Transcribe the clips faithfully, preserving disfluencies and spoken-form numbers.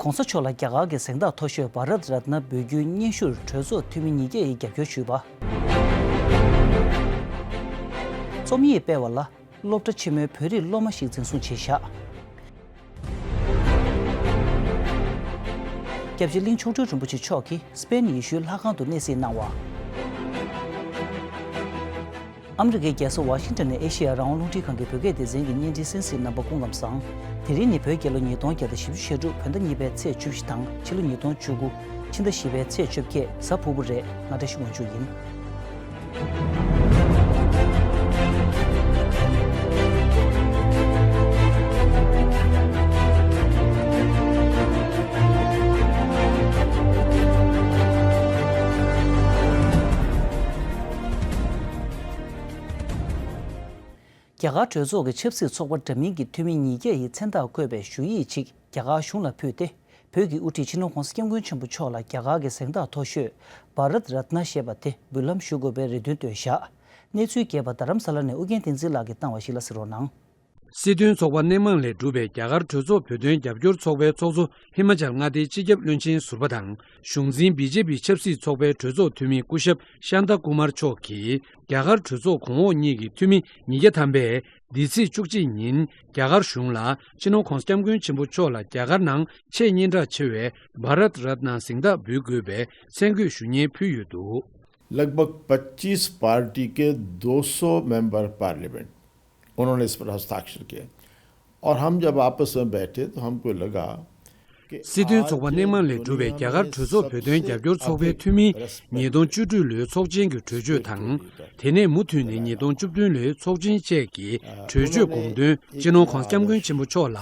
༸གོང་ས་མཆོག་ལ་རྒྱ་གར་གྱི་གཟེངས་རྟགས་མཐོ་ཤོས་བྷ་རད་རཏ་ན་འབུལ་རྒྱུའི་སྙན་ཞུར་གྲོས་ཚོགས་འཐུས་མི་ཉིས་བརྒྱ་ཡིས་རྒྱབ་སྐྱོར་ཞུས་པ། རྩོམ་ཡིག་སྤེལ་བ་ལ་སློབ་གྲྭ་ཆེན་མོའི་བོད་རིགས་སློབ་མ་ཞིག་འཛིན་བཟུང་བྱས་བཞག་སྐྱབས་རྗེ་གླིང་མཆོག་སྤྲུལ་རིན་པོ་ཆེ་མཆོག་གིས་སྤེན་ཡེ་ཤུའི་ལྷ་ཁང་དུ་གནས་གཟིགས་གནང་བ། ཨ་མི་རི་ཀའི་རྒྱལ་ས་ཝ་ཤིང་ཊོན་ནས་ཨེ་ཤེ་ཡ་རང་དབང་རླུང་འཕྲིན་ཁང་གི་བོད་སྐད་སྡེ་ཚན་གྱི་བརྙན་འཕྲིན་གསན་གཟིགས་རྣམ་པ་སྐུ་ཁམས་བཟང་། དེ་རིང་ནི་བོད་རྒྱལ་ལོ་ཉིས་སྟོང་བརྒྱ་དང་བཞི་བཅུ་ཞེ་དྲུག་བོད་ཟླ་གཉིས་པའི་ཚེས་བཅུ་བཞི་དང་ཕྱི་ལོ་ཉིས་སྟོང་བཅུ་དགུ་ཕྱི་ཟླ་བཞི་པའི་ཚེས་བཅོ་བརྒྱད་གཟའ་ཕུར་བུ་རེད། ང་བཀྲ་ཤིས་དབང་ཕྱུག་ཡིན། རྒྱ་གར་གྲོས་ཚོགས་ཀྱི་ཆབ་སྲིད་ཚོགས་པ་འདྲ་མིན་གྱི་འཐུས་མི་ཉིས་བརྒྱ་ཡིས་མཚན་རྟགས་བཀོད་པའི་ཞུ་ཡིག་ཅིག་རྒྱ་གར་གཞུང་ལ་ཕུལ་ཏེ། བོད་ཀྱི་དབུ་ཁྲིད་སྤྱི་ནོར་༸གོང་ས་༸སྐྱབས་མགོན་ཆེན་པོ་མཆོག་ལ་རྒྱ་གར་གྱི་གཟེངས་རྟགས་མཐོ་ཤོས་བྷ་རད་རཏ་ན་ཞེས་པ་དེ་འབུལ་ལམ་ཞུ་དགོས་པའི་རེ་འདུན་བཏོན་བཞག་གནས་ཚུལ་རྒྱས་པ་རྡ་རམ་ས་ལ་ནས་ཨུ་རྒྱན་བསྟན་འཛིན་ལགས་ཀྱིས་བཏང་བ་ཞིག་ལ་གཟིགས་རོགས་གནང་། སྲིད་དོན་ཚོགས་པ་སྣེ་མང་ལས་གྲུབ་པའི་རྒྱ་གར་གྲོས་ཚོགས་བོད་དོན་རྒྱབ་སྐྱོར་ཚོགས་པའི་ཚོགས་གཙོ་ཧི་མ་ཅལ་མངའ་སྡེའི་སྤྱི་ཁྱབ་བློན་ཆེན་ཟུར་པ་དང་གཞུང་འཛིན་བི་ཇེ་པི་ཆབ་སྲིད་ཚོགས་པའི་གྲོས་ཚོགས་འཐུས་མི་སྐུ་ཞབས་ཤཱན་ཏ་ཀུ་མར་མཆོག་གིས་རྒྱ་གར་གྲོས་ཚོགས་གོང་འོག་གཉིས་ཀྱི་འཐུས་མི་ཉིས་བརྒྱ་ཐམ་པས་འདི་ཚེས་བཅུ་གཅིག་ཉིན་རྒྱ་གར་གཞུང་ལ་སྤྱི་ནོར་༸གོང་ས་༸སྐྱབས་མགོན་ཆེན་པོ་མཆོག་ལ་རྒྱ་གར་ནང་ཆེས་སྙན་གྲགས་ཆེ་བའི་བྷ་རད་རཏ་ན་གཟེངས་རྟགས་འབུལ་དགོས་པའི་མཚན་བཀོད་ཞུ་སྙན་ཕུལ་ཡོད་འདུག། लगभग पच्चीस पार्टी के दो सौ मेंबर पार्लियामेंट उन्होंने इस पर हस्ताक्षर किए। और हम जब आपस में बैठे तो हमको लगा कि སྲིད་དོན་ཚོགས་པ་སྣེ་མང་ལས་གྲུབ་པའི་རྒྱ་གར་གྲོས་ཚོགས་བོད་དོན་རྒྱབ་སྐྱོར་ཚོགས་པའི་འཐུས་མི་ཉིས་སྟོང་བཅུ་དྲུག་ལོའི་ཚོགས་ཆེན་གྱི་གྲོས་ཆོད་དང་། དེ་ནས་མུ་མཐུད་ནས་ཉིས་སྟོང་བཅུ་བདུན་ལོའི་ཚོགས་ཆེན་བཅས་ཀྱི་གྲོས་ཆོད་དགོངས་དོན། སྤྱི་ནོར་༸གོང་ས་༸སྐྱབས་མགོན་ཆེན་པོ་མཆོག་ལ་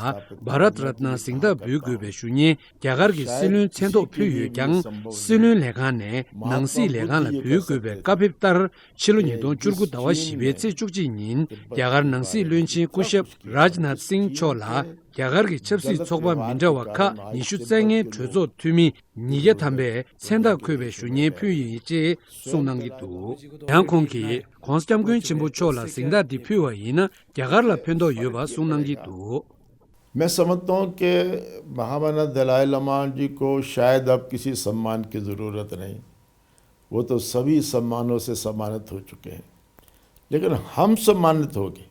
བྷ་རད་རཏ་ན་གཟེངས་རྟགས་འབུལ་དགོས་པའི་ཞུ་སྙན་རྒྱ་གར་གྱི་སྲིད་བློན་མཚན་ཐོག་ཕུལ་ཡོད་ཀྱང་། སྲིད་བློན་ལས་ཁང་ནས་ནང་སྲིད་ལས་ཁང་ལ་འབུལ་དགོས་པའི་བཀའ་ཕེབས་ལྟར། ཕྱི་ལོ་ཉིས་སྟོང་བཅུ་དགུ་ཟླ་བ་བཞི་པའི་ཚེས་བཅུ་གཅིག་ཉིན་རྒྱ་གར་ནང་སྲིད་བློན་ཆེན་སྐུ་ཞབས་རཱཇ་ནཱཐ་སིང་མཆོག་ལ་རྒྱ་གར་གྱི་ཆབ་སྲིད་ཚོགས་པ་མི་འདྲ་བ་ཁག་ཉི་ཤུ་རྩ་ལྔའི་གྲོས་ཚོགས་འཐུས་མི་ཉིས་བརྒྱ་ཐམ་པས་མཚན་རྟགས་འཁོད་པའི་ཞུ་སྙན་ཕུལ་ཡིན་ཅེས་གསུངས་གནང་གི་འདུག། ཡང་ཁོང་གིས་༸གོང་ས་༸སྐྱབས་མགོན་ཆེན་པོ་མཆོག་ལ་གཟེངས་རྟགས་འདི་ཕུལ་བ་ཡིན་ན་རྒྱ་གར་ལ་ཕན་ཐོགས་ཡོད་པ་གསུངས་གནང་གི་འདུག། मैं समझता हूँ कि महामानव दलाई लामा जी को शायद अब किसी सम्मान की ज़रूरत नहीं। वो तो सभी सम्मानों से सम्मानित हो चुके हैं, लेकिन हम सम्मानित हो गए।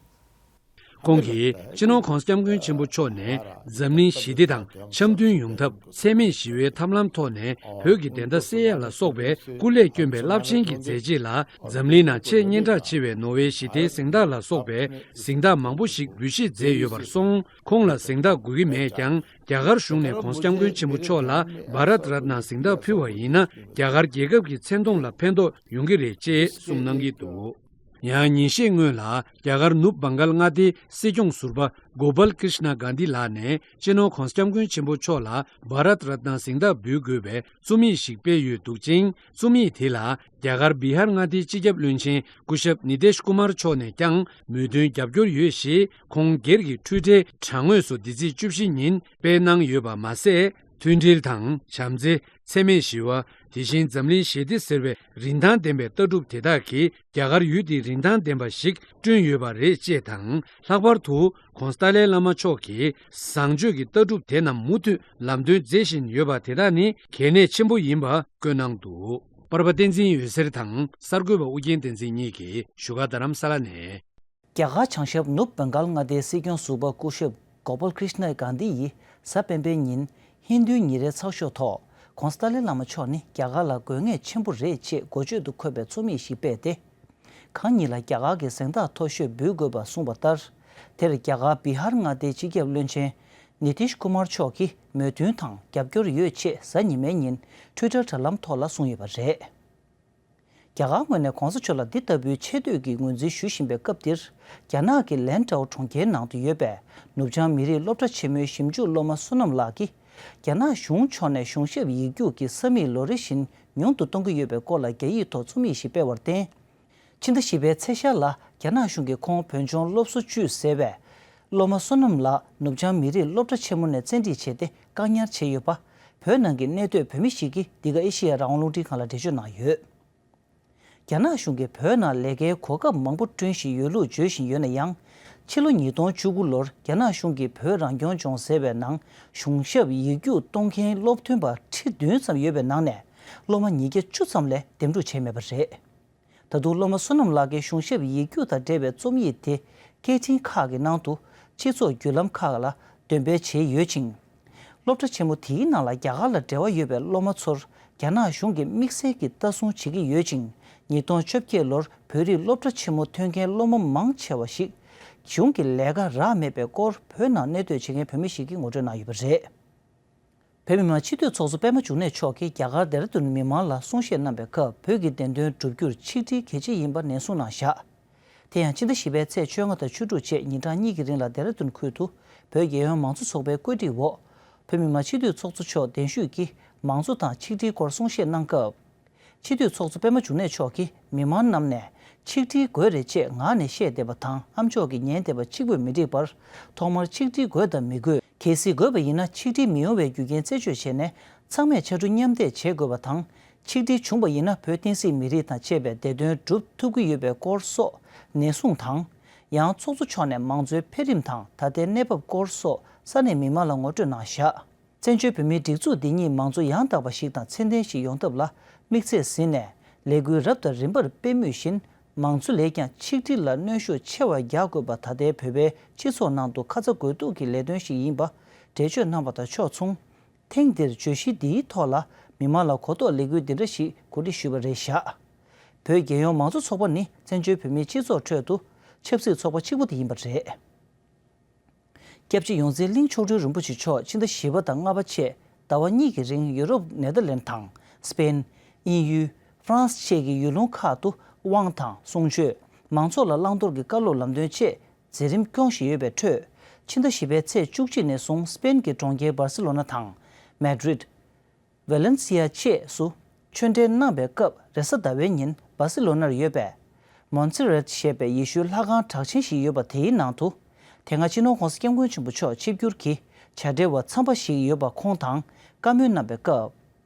ཁོང་གིས་སྤྱི་ནོར་༸གོང་ས་༸སྐྱབས་མགོན་ཆེན་པོ་མཆོག་ནས་འཛམ་གླིང་ཞི་བདེ་དང་འཆམ་མཐུན་ཡོང་ཐབས་འཚེ་མེད་ཞི་བའི་ཐབས་ལམ་ཐོག་ནས་བོད་ཀྱི་བདེན་མཐའ་གསལ་ཡས་ལ་སོགས་པའི་སྐུ་ལས་བསྐྱོན་པའི་རླབས་ཆེན་གྱི་མཛད་རྗེས་ལ་འཛམ་གླིང་ནང་ཆེས་སྙན་གྲགས་ཆེ་བའི་ནོ་བེལ་ཞི་བདེའི་གཟེངས་རྟགས་ལ་སོགས་པའི་གཟེངས་རྟགས་མང་པོ་ཞིག་འབུལ་བཞེས་མཛད་ཡོད་པར་སོང་། ཁོང་ལ་གཟེངས་རྟགས་དགོས་ཀྱི་མེད་ཀྱང་། རྒྱ་གར་གཞུང་ནས་༸གོང་ས་༸སྐྱབས་མགོན་ཆེན་པོ་མཆོག་ལ་བྷ་རད་རཏ་ན་གཟེངས་རྟགས་ཕུལ་བ་ཡིན་ན། རྒྱ་གར་རྒྱལ་ཁབ་ཀྱི་མཚན་མཐོང་ལ་ཕན་ཐོགས་ཡོང་གི་རེད་ཅེས་གསུངས་གནང་གི་འདུག། ཡང་ཉིན་ཤས་སྔོན་ལ་རྒྱ་གར་ནུབ་བྷང་གལ་མངའ་སྡེའི་སྲིད་སྐྱོང་ཟུར་པ་གོ་པལ་ཀྲིཤ་ན་གྷན་དྷི་ལགས་ནས་སྤྱི་ནོར་༸གོང་ས་༸སྐྱབས་མགོན་ཆེན་པོ་མཆོག་ལ་བྷ་རད་རཏ་ན་གཟེངས་རྟགས་འབུལ་དགོས་པའི་རྩོམ་ཡིག་ཞིག་སྤེལ་ཡོད་འདུག་ཅིང་། རྩོམ་ཡིག་དེ་ལ་རྒྱ་གར་བི་ཧར་མངའ་སྡེའི་སྤྱི་ཁྱབ་བློན་ཆེན་སྐུ་ཞབས་ནི་ཏེཤ་ཀུ་མར་མཆོག་ནས་ཀྱང་མོས་མཐུན་རྒྱབ་སྐྱོར་ཡོད་ཞེས་ཁོང་སྒེར་གྱི་ཊུའི་ཊར་དྲ་ངོས་སུ་འདི་ཚེས་བཅུ་བཞི་ཉིན་སྤེལ་གནང་ཡོད་པ་མ་ཟད། མཐུན་སྒྲིལ་དང་བྱམས་བརྩེ། འཚེ་མེད་ཞི་བ། དེ་བཞིན་འཛམ་གླིང་ཞི་བདེ་ཟེར་བའི་རིན་ཐང་ལྡན་པའི་ལྟ་གྲུབ་དེ་དག་གིས་རྒྱ་གར་ཡུལ་འདི་རིན་ཐང་ལྡན་པ་ཞིག་བསྐྲུན་ཡོད་པ་རེད་ཅེས་དང་། ལྷག་པར་དུ་ྋགོང་ས་ཏཱ་ལའི་བླ་མ་མཆོག་གིས་བཟང་སྤྱོད་ཀྱི་ལྟ་གྲུབ་དེ་རྣམས་མུ་མཐུད་ལམ་སྟོན་མཛད་བཞིན་ཡོད་པ་དེ་དག་ནི་གལ་གནད་ཆེན་པོ་ཡིན་པ་བཀོད་གནང་འདུག། པར་པ་བསྟན་འཛིན་འོད་ཟེར་དང་གསར་འགོད་པ་ཨུ་རྒྱན་བསྟན་འཛིན་གཉིས་ཀྱིས་བཞུགས་སྒར་རྡ་རམ་ས་ལ་ནས། རྒྱ་གར་བྱང་ཤར་ནུབ་བྷང་གལ་མངའ་སྡེའི་སྲིད་སྐྱོང་ཟུར་པ་སྐུ་ཞབས་གོ་པལ་ཀྲིཤ་ན་གྷན་དྷི་ཡིས་གཟའ་སྤེན་པའི་ཉིན་ཧིན་རྡུའི་ཉིན་རེའི་ཚགས་ཤོག་ཐོག་ྋགོང་ས་ཏཱ་ལའི་བླ་མ་མཆོག་ནི་རྒྱ་གར་ལ་དགོས་ངེས་ཆེན་པོ་རེད་ཅེས་འགོ་བརྗོད་དུ་འཁོད་པའི་རྩོམ་ཡིག་ཞིག་སྤེལ་ཏེ། གང་ཉིད་ལ་རྒྱ་གར་གྱི་གཟེངས་རྟགས་མཐོ་ཤོས་འབུལ་དགོས་པ་གསུངས་པ་ལྟར། དེར་རྒྱ་གར་བི་ཧར་མངའ་སྡེའི་སྤྱི་ཁྱབ་བློན་ཆེན་ནི་ཏིཤ་ཀུ་མར་མཆོག་གིས་མོས་མཐུན་དང་རྒྱབ་སྐྱོར་ཡོད་ཅེས་གཟའ་ཉི་མའི་ཉིན་ཊུའི་ཊར་དྲ་ལམ་ཐོག་ལ་གསུངས་ཡོད་པ་རེད། རྒྱ་གར་ངོས་ནས་ྋགོང་ས་མཆོག་ལ་འདི་ལྟ་བུའི་ཆེ་བསྟོད་ཀྱི་ངོས་འཛིན་ཞུ་བཞིན་པའི་སྐབས་འདིར། རྒྱ་ནག་གི་ལན་ཀྲའོ་གྲོང་ཁྱེར་ནང་དུ་ཡོད་པའི་ནུབ་བྱང་མི་རིགས་སློབ་གྲྭ་ཆེན་མོའི་ཞིབ་འཇུག་སློབ་མ་བསོད་ནམས་ལགས་ཀྱིས། རྒྱ་ནག་གཞུང་ཕྱོགས་ནས་གཞུང་ཞབས་ཡིག་རྒྱུགས་ཀྱི་ས་མིག་ལོ་རེ་བཞིན་ཉུང་དུ་གཏོང་གི་ཡོད་པའི་སྐོར་ལ་རྒྱ་ཡིག་ཐོག་རྩོམ་ཡིག་ཞིག་སྤེལ་བར་བརྟེན། ཕྱི་ཟླ་བཞི་པའི་ཚེས་ཤར་ལ་རྒྱ་ནག་གཞུང་གིས་ཁོང་བོད་ལྗོངས་སློབ་གསོ་ཅུས་ཟེར་བས། སློབ་མ་བསོད་ནམས་ལགས་ནུབ་བྱང་མི་རིགས་སློབ་གྲྭ་ཆེན་མོ་ནས་བཙན་ཁྲིད་བྱས་ཏེ་བཀག་ཉར་བྱས་ཡོད་པ། བོད་ནང་གི་གནས་སྡོད་བོད་མི་ཞིག་གིས་འདི་ག་ཨེ་ཤེ་ཡ་རང་དབང་རླུང་འཕྲིན་ཁང་ལ་འགྲེལ་བརྗོད་གནང་ཡོད། རྒྱ་ནག་གཞུང་གིས་བོད་ནང་ལས་ཀའི་གོ་སྐབས་མང་པོ་བསྐྲུན་བཞིན་ཡོད་ལུགས་བརྗོད་བཞིན་ཡོད་ན་ཡང་། ཕྱི་ལོ་ཉིས་སྟོང་བཅུ་དགུ་ལོར་རྒྱ་ནག་གཞུང་གིས་བོད་རང་སྐྱོང་ལྗོངས་ཟེར་བའི་ནང་གཞུང་ཞབས་ཡིག་རྒྱུགས་གཏོང་མཁན་སློབ་ཐོན་པ་ཁྲི་བདུན་ཙམ་ཡོད་པའི་ནང་ནས་སློབ་མ་ཉིས་བརྒྱ་བཅུ་ཙམ་ལས་འདེམས་སྒྲུག་བྱས་མེད་པ་རེད། ད་དུང་སློབ་མ་བསོད་ནམས་ལགས་ཀྱིས་གཞུང་ཞབས་ཡིག་རྒྱུགས་དང་འབྲེལ་བའི་རྩོམ་ཡིག་དེ་སྐད་འཕྲིན་ཁག་གི་ནང་དུ་སྤྱི་ཚོགས་བརྒྱུད་ལམ་ཁག་ལ་འདོན་སྤེལ་བྱས་ཡོད་ཅིང་། སློབ་གྲྭ་ཆེན་མོ་དེའི་ནང་ལ་རྒྱ་གར་ལ་འབྲེལ་བ་ཡོད་པའི་སློབ་མ་ཚོར་རྒྱ་ནག་གཞུང་གིས་དམིགས་བསལ་གྱིས་ལྟ་སྲུང་བྱེད་ཀྱི་ཡོད་ཅིང་། ཉིས་སྟོང་བཅོ་བརྒྱད་ལོར་བོད་རིགས་སློབ་གྲྭ་ཆེན་མོ་ཐོན་མཁན་སློབ་མ་མང་ཆེ་བ་ཞིག་གཞུང་གི་ལས་ཀ་རག་མེད་པའི་སྐོར་བོད་ནང་གནས་སྡོད་བྱེད་མཁན་བོད་མི་ཞིག་གིས་ངོ་སྤྲོད་གནང་ཡོད་པ་རེད། བོད་མི་མང་སྤྱི་འཐུས་ཚོགས་གཙོ་པད་མ་འབྱུང་གནས་མཆོག་གིས་རྒྱ་གར་ལྡེ་ར་ལྡུན་མི་མང་ལ་གསུང་བཤད་གནང་བའི་སྐབས། བོད་ཀྱི་བདེན་དོན་བསྒྲུབ་རྒྱུར་ཆིག་སྒྲིལ་གལ་ཆེ་ཡིན་པ་ནན་གསུངས་གནང་བཞག་དེ་ཡང་ཕྱི་ཟླ་བཞི་པའི་ཚེས་བཅོ་ལྔ་དང་བཅུ་དྲུག་བཅས་ཉིན་གྲངས་གཉིས་ཀྱི་རིང་ལ་ལྡེ་ར་ལྡུན་ཁུལ་དུ་བོད་རྒྱལ་ཡོངས་མང་གཙོ་ཚོགས་པའི་བཀོད་སྒྲིག་འོག་བོད་མི་མང་སྤྱི་འཐུས་ཚོགས་གཙོ་མཆོག་གདན་ཞུས་ཀྱིས་མང་གཙོ་དང་ཆིག་སྒྲིལ་སྐོར་གསུང་བཤད་གནང་སྐབས། སྤྱི་འཐུས་ཚོགས་གཙོ་པད་མ་འབྱུང་གནས་མཆོག་གིས་མི་མང་རྣམས་ནས་ཆིག་སྒྲིལ་དགོས་རེད་ཅེས་ངག་ནས་བཤད་བསྡད་པ་དང་། ཨ་མཆོག་གིས་ཉན་བསྡད་པ་གཅིག་པུས་མི་འགྲིག་པར། ཐོག་མར་ཆིག་སྒྲིལ་དགོས་དང་མི་དགོས། གལ་སྲིད་དགོས་པ་ཡིན་ན་ཆིག་སྒྲིལ་མི་ཡོང་བའི་རྒྱུ་རྐྱེན་རྩད་གཅོད་བྱས་ནས་ཚང་མས་ཕྱར་གྲུ་མཉམ་འདེགས་བྱེད་དགོས་པ་དང་། ཆིག་སྒྲིལ་བྱུང་བ་ཡིན་ན་བོད་བསྟན་སྲིད་མི་རིགས་དང་བཅས་པའི་བདེ་དོན་སྒྲུབ་ཐུབ་ཀྱི་ཡོད་པའི་སྐོར་སོགས་ནན་གསུངས་དང་། ཡང་ཚོགས་གཙོ་མཆོག་ནས་མང་གཙོའི་འཕེལ་རིམ་དང་ད་ལྟའི་གནས་བབ་སྐོར་སོགས་ས་གནས་མི་མང་ལ་ངོ་སྤྲོད་གནང་བཞག་བཙན་བྱོལ་བོད་མིའི་སྒྲིག་འཛུགས་འདི་ཉིད་མང་གཙོ་ཡང་དག་པ་ཞིག་དང་ཚད་ལྡན་ཞིག་ཡོང་ཐབས་ལ་དམིགས་ཚད་ཟིན་ནས་ལས་འགུལ་རབ་དང་རིམ་པར་སྤེལ་མུས་བཞིན། མང་གཙོ་ལས་ཀྱང་ཆིག་སྒྲིལ་ལ་གནོན་ཤུགས་ཆེ་བ་རྒྱག་དགོས་པ། ད་ལྟའི་བོད་པའི་སྤྱི་ཚོགས་ནང་དུ་ཁ་ཚ་དགོས་གཏུགས་ཀྱི་ལས་དོན་ཞིག་ཡིན་པ་འགྲེལ་བརྗོད་གནང་བ་དང་ཕྱོགས་མཚུངས། ཐེངས་འདིར་བརྗོད་གཞི་འདིའི་ཐོག་ལ་མི་མང་ལ་གོ་རྟོགས་ལས་འགུལ་འདི་འདྲ་ཞིག་གོ་སྒྲིག་ཞུས་པ་རེད་བཞག་བོད་རྒྱལ་ཡོངས་མང་གཙོ་ཚོགས་པ་ནི་བཙན་བྱོལ་བོད་མིའི་སྤྱི་ཚོགས་ཁྲོད་དུ་ཆབ་སྲིད་ཚོགས་པ་གཅིག་པུ་དེ་ཡིན་པ་རེད། སྐྱབས་རྗེ་ཡོངས་འཛིན་གླིང་མཆོག་སྤྲུལ་རིན་པོ་ཆེ་མཆོག་ཕྱི་ཟླ་བཞི་པ་དང་ལྔ་པ་བཅས་ཟླ་བ་གཉིས་ཀྱི་རིང་ཡུ་རོབ། ནེ་ཐར་ལེན་དང་། སྤེན། དབྱིན་ཡུལ། ཧྥ་རན་སི་བཅས་ཀྱི་ཡུལ་ལུང་ཁག་ཏུ་དབང་དང་གསུང་ཆོས། མང་ཚོགས་ལ་བླང་དོར་གྱི་བཀའ་སློབ་ལམ་སྟོན་བཅས་མཛད་རིམ་སྐྱོང་བཞིན་ཡོད་པའི་ཁྲོད། ཕྱི་ཟླ་བཞི་པའི་ཚེས་བཅུ་གཅིག་ནས་བཟུང་སྤེན་གྱི་གྲོང་ཁྱེར་སྦར་སི་ལོ་ན་དང་། མེ་ཌྲིད། ཝེ་ལན་སི་ཡ་བཅས་སུ་ཆོས་འབྲེལ་གནང་བའི་སྐབས། རེས་གཟའ་ཟླ་བའི་ཉིན་སྦར་སི་ལོ་ནར་ཡོད་པའི་མོན་སེ་རེད་ཞེས་པའི་ཡེ་ཤུའི་ལྷ་ཁང་གྲགས་ཆེན་ཞིག་ཡོད་པ། དེའི་ནང་དུ་དེ་སྔ་སྤྱི་ནོར་༸གོང་ས་༸སྐྱབས་མགོན་ཆེན་པོ་མཆོག་ཆིབས་བསྒྱུར་གྱི་བྱ་བྲལ་བ་འཚམས་པ་ཞིག་ཡོད་པ། ཁོང་དང་བཀའ་མོལ་གནང་བའི་སྐབས།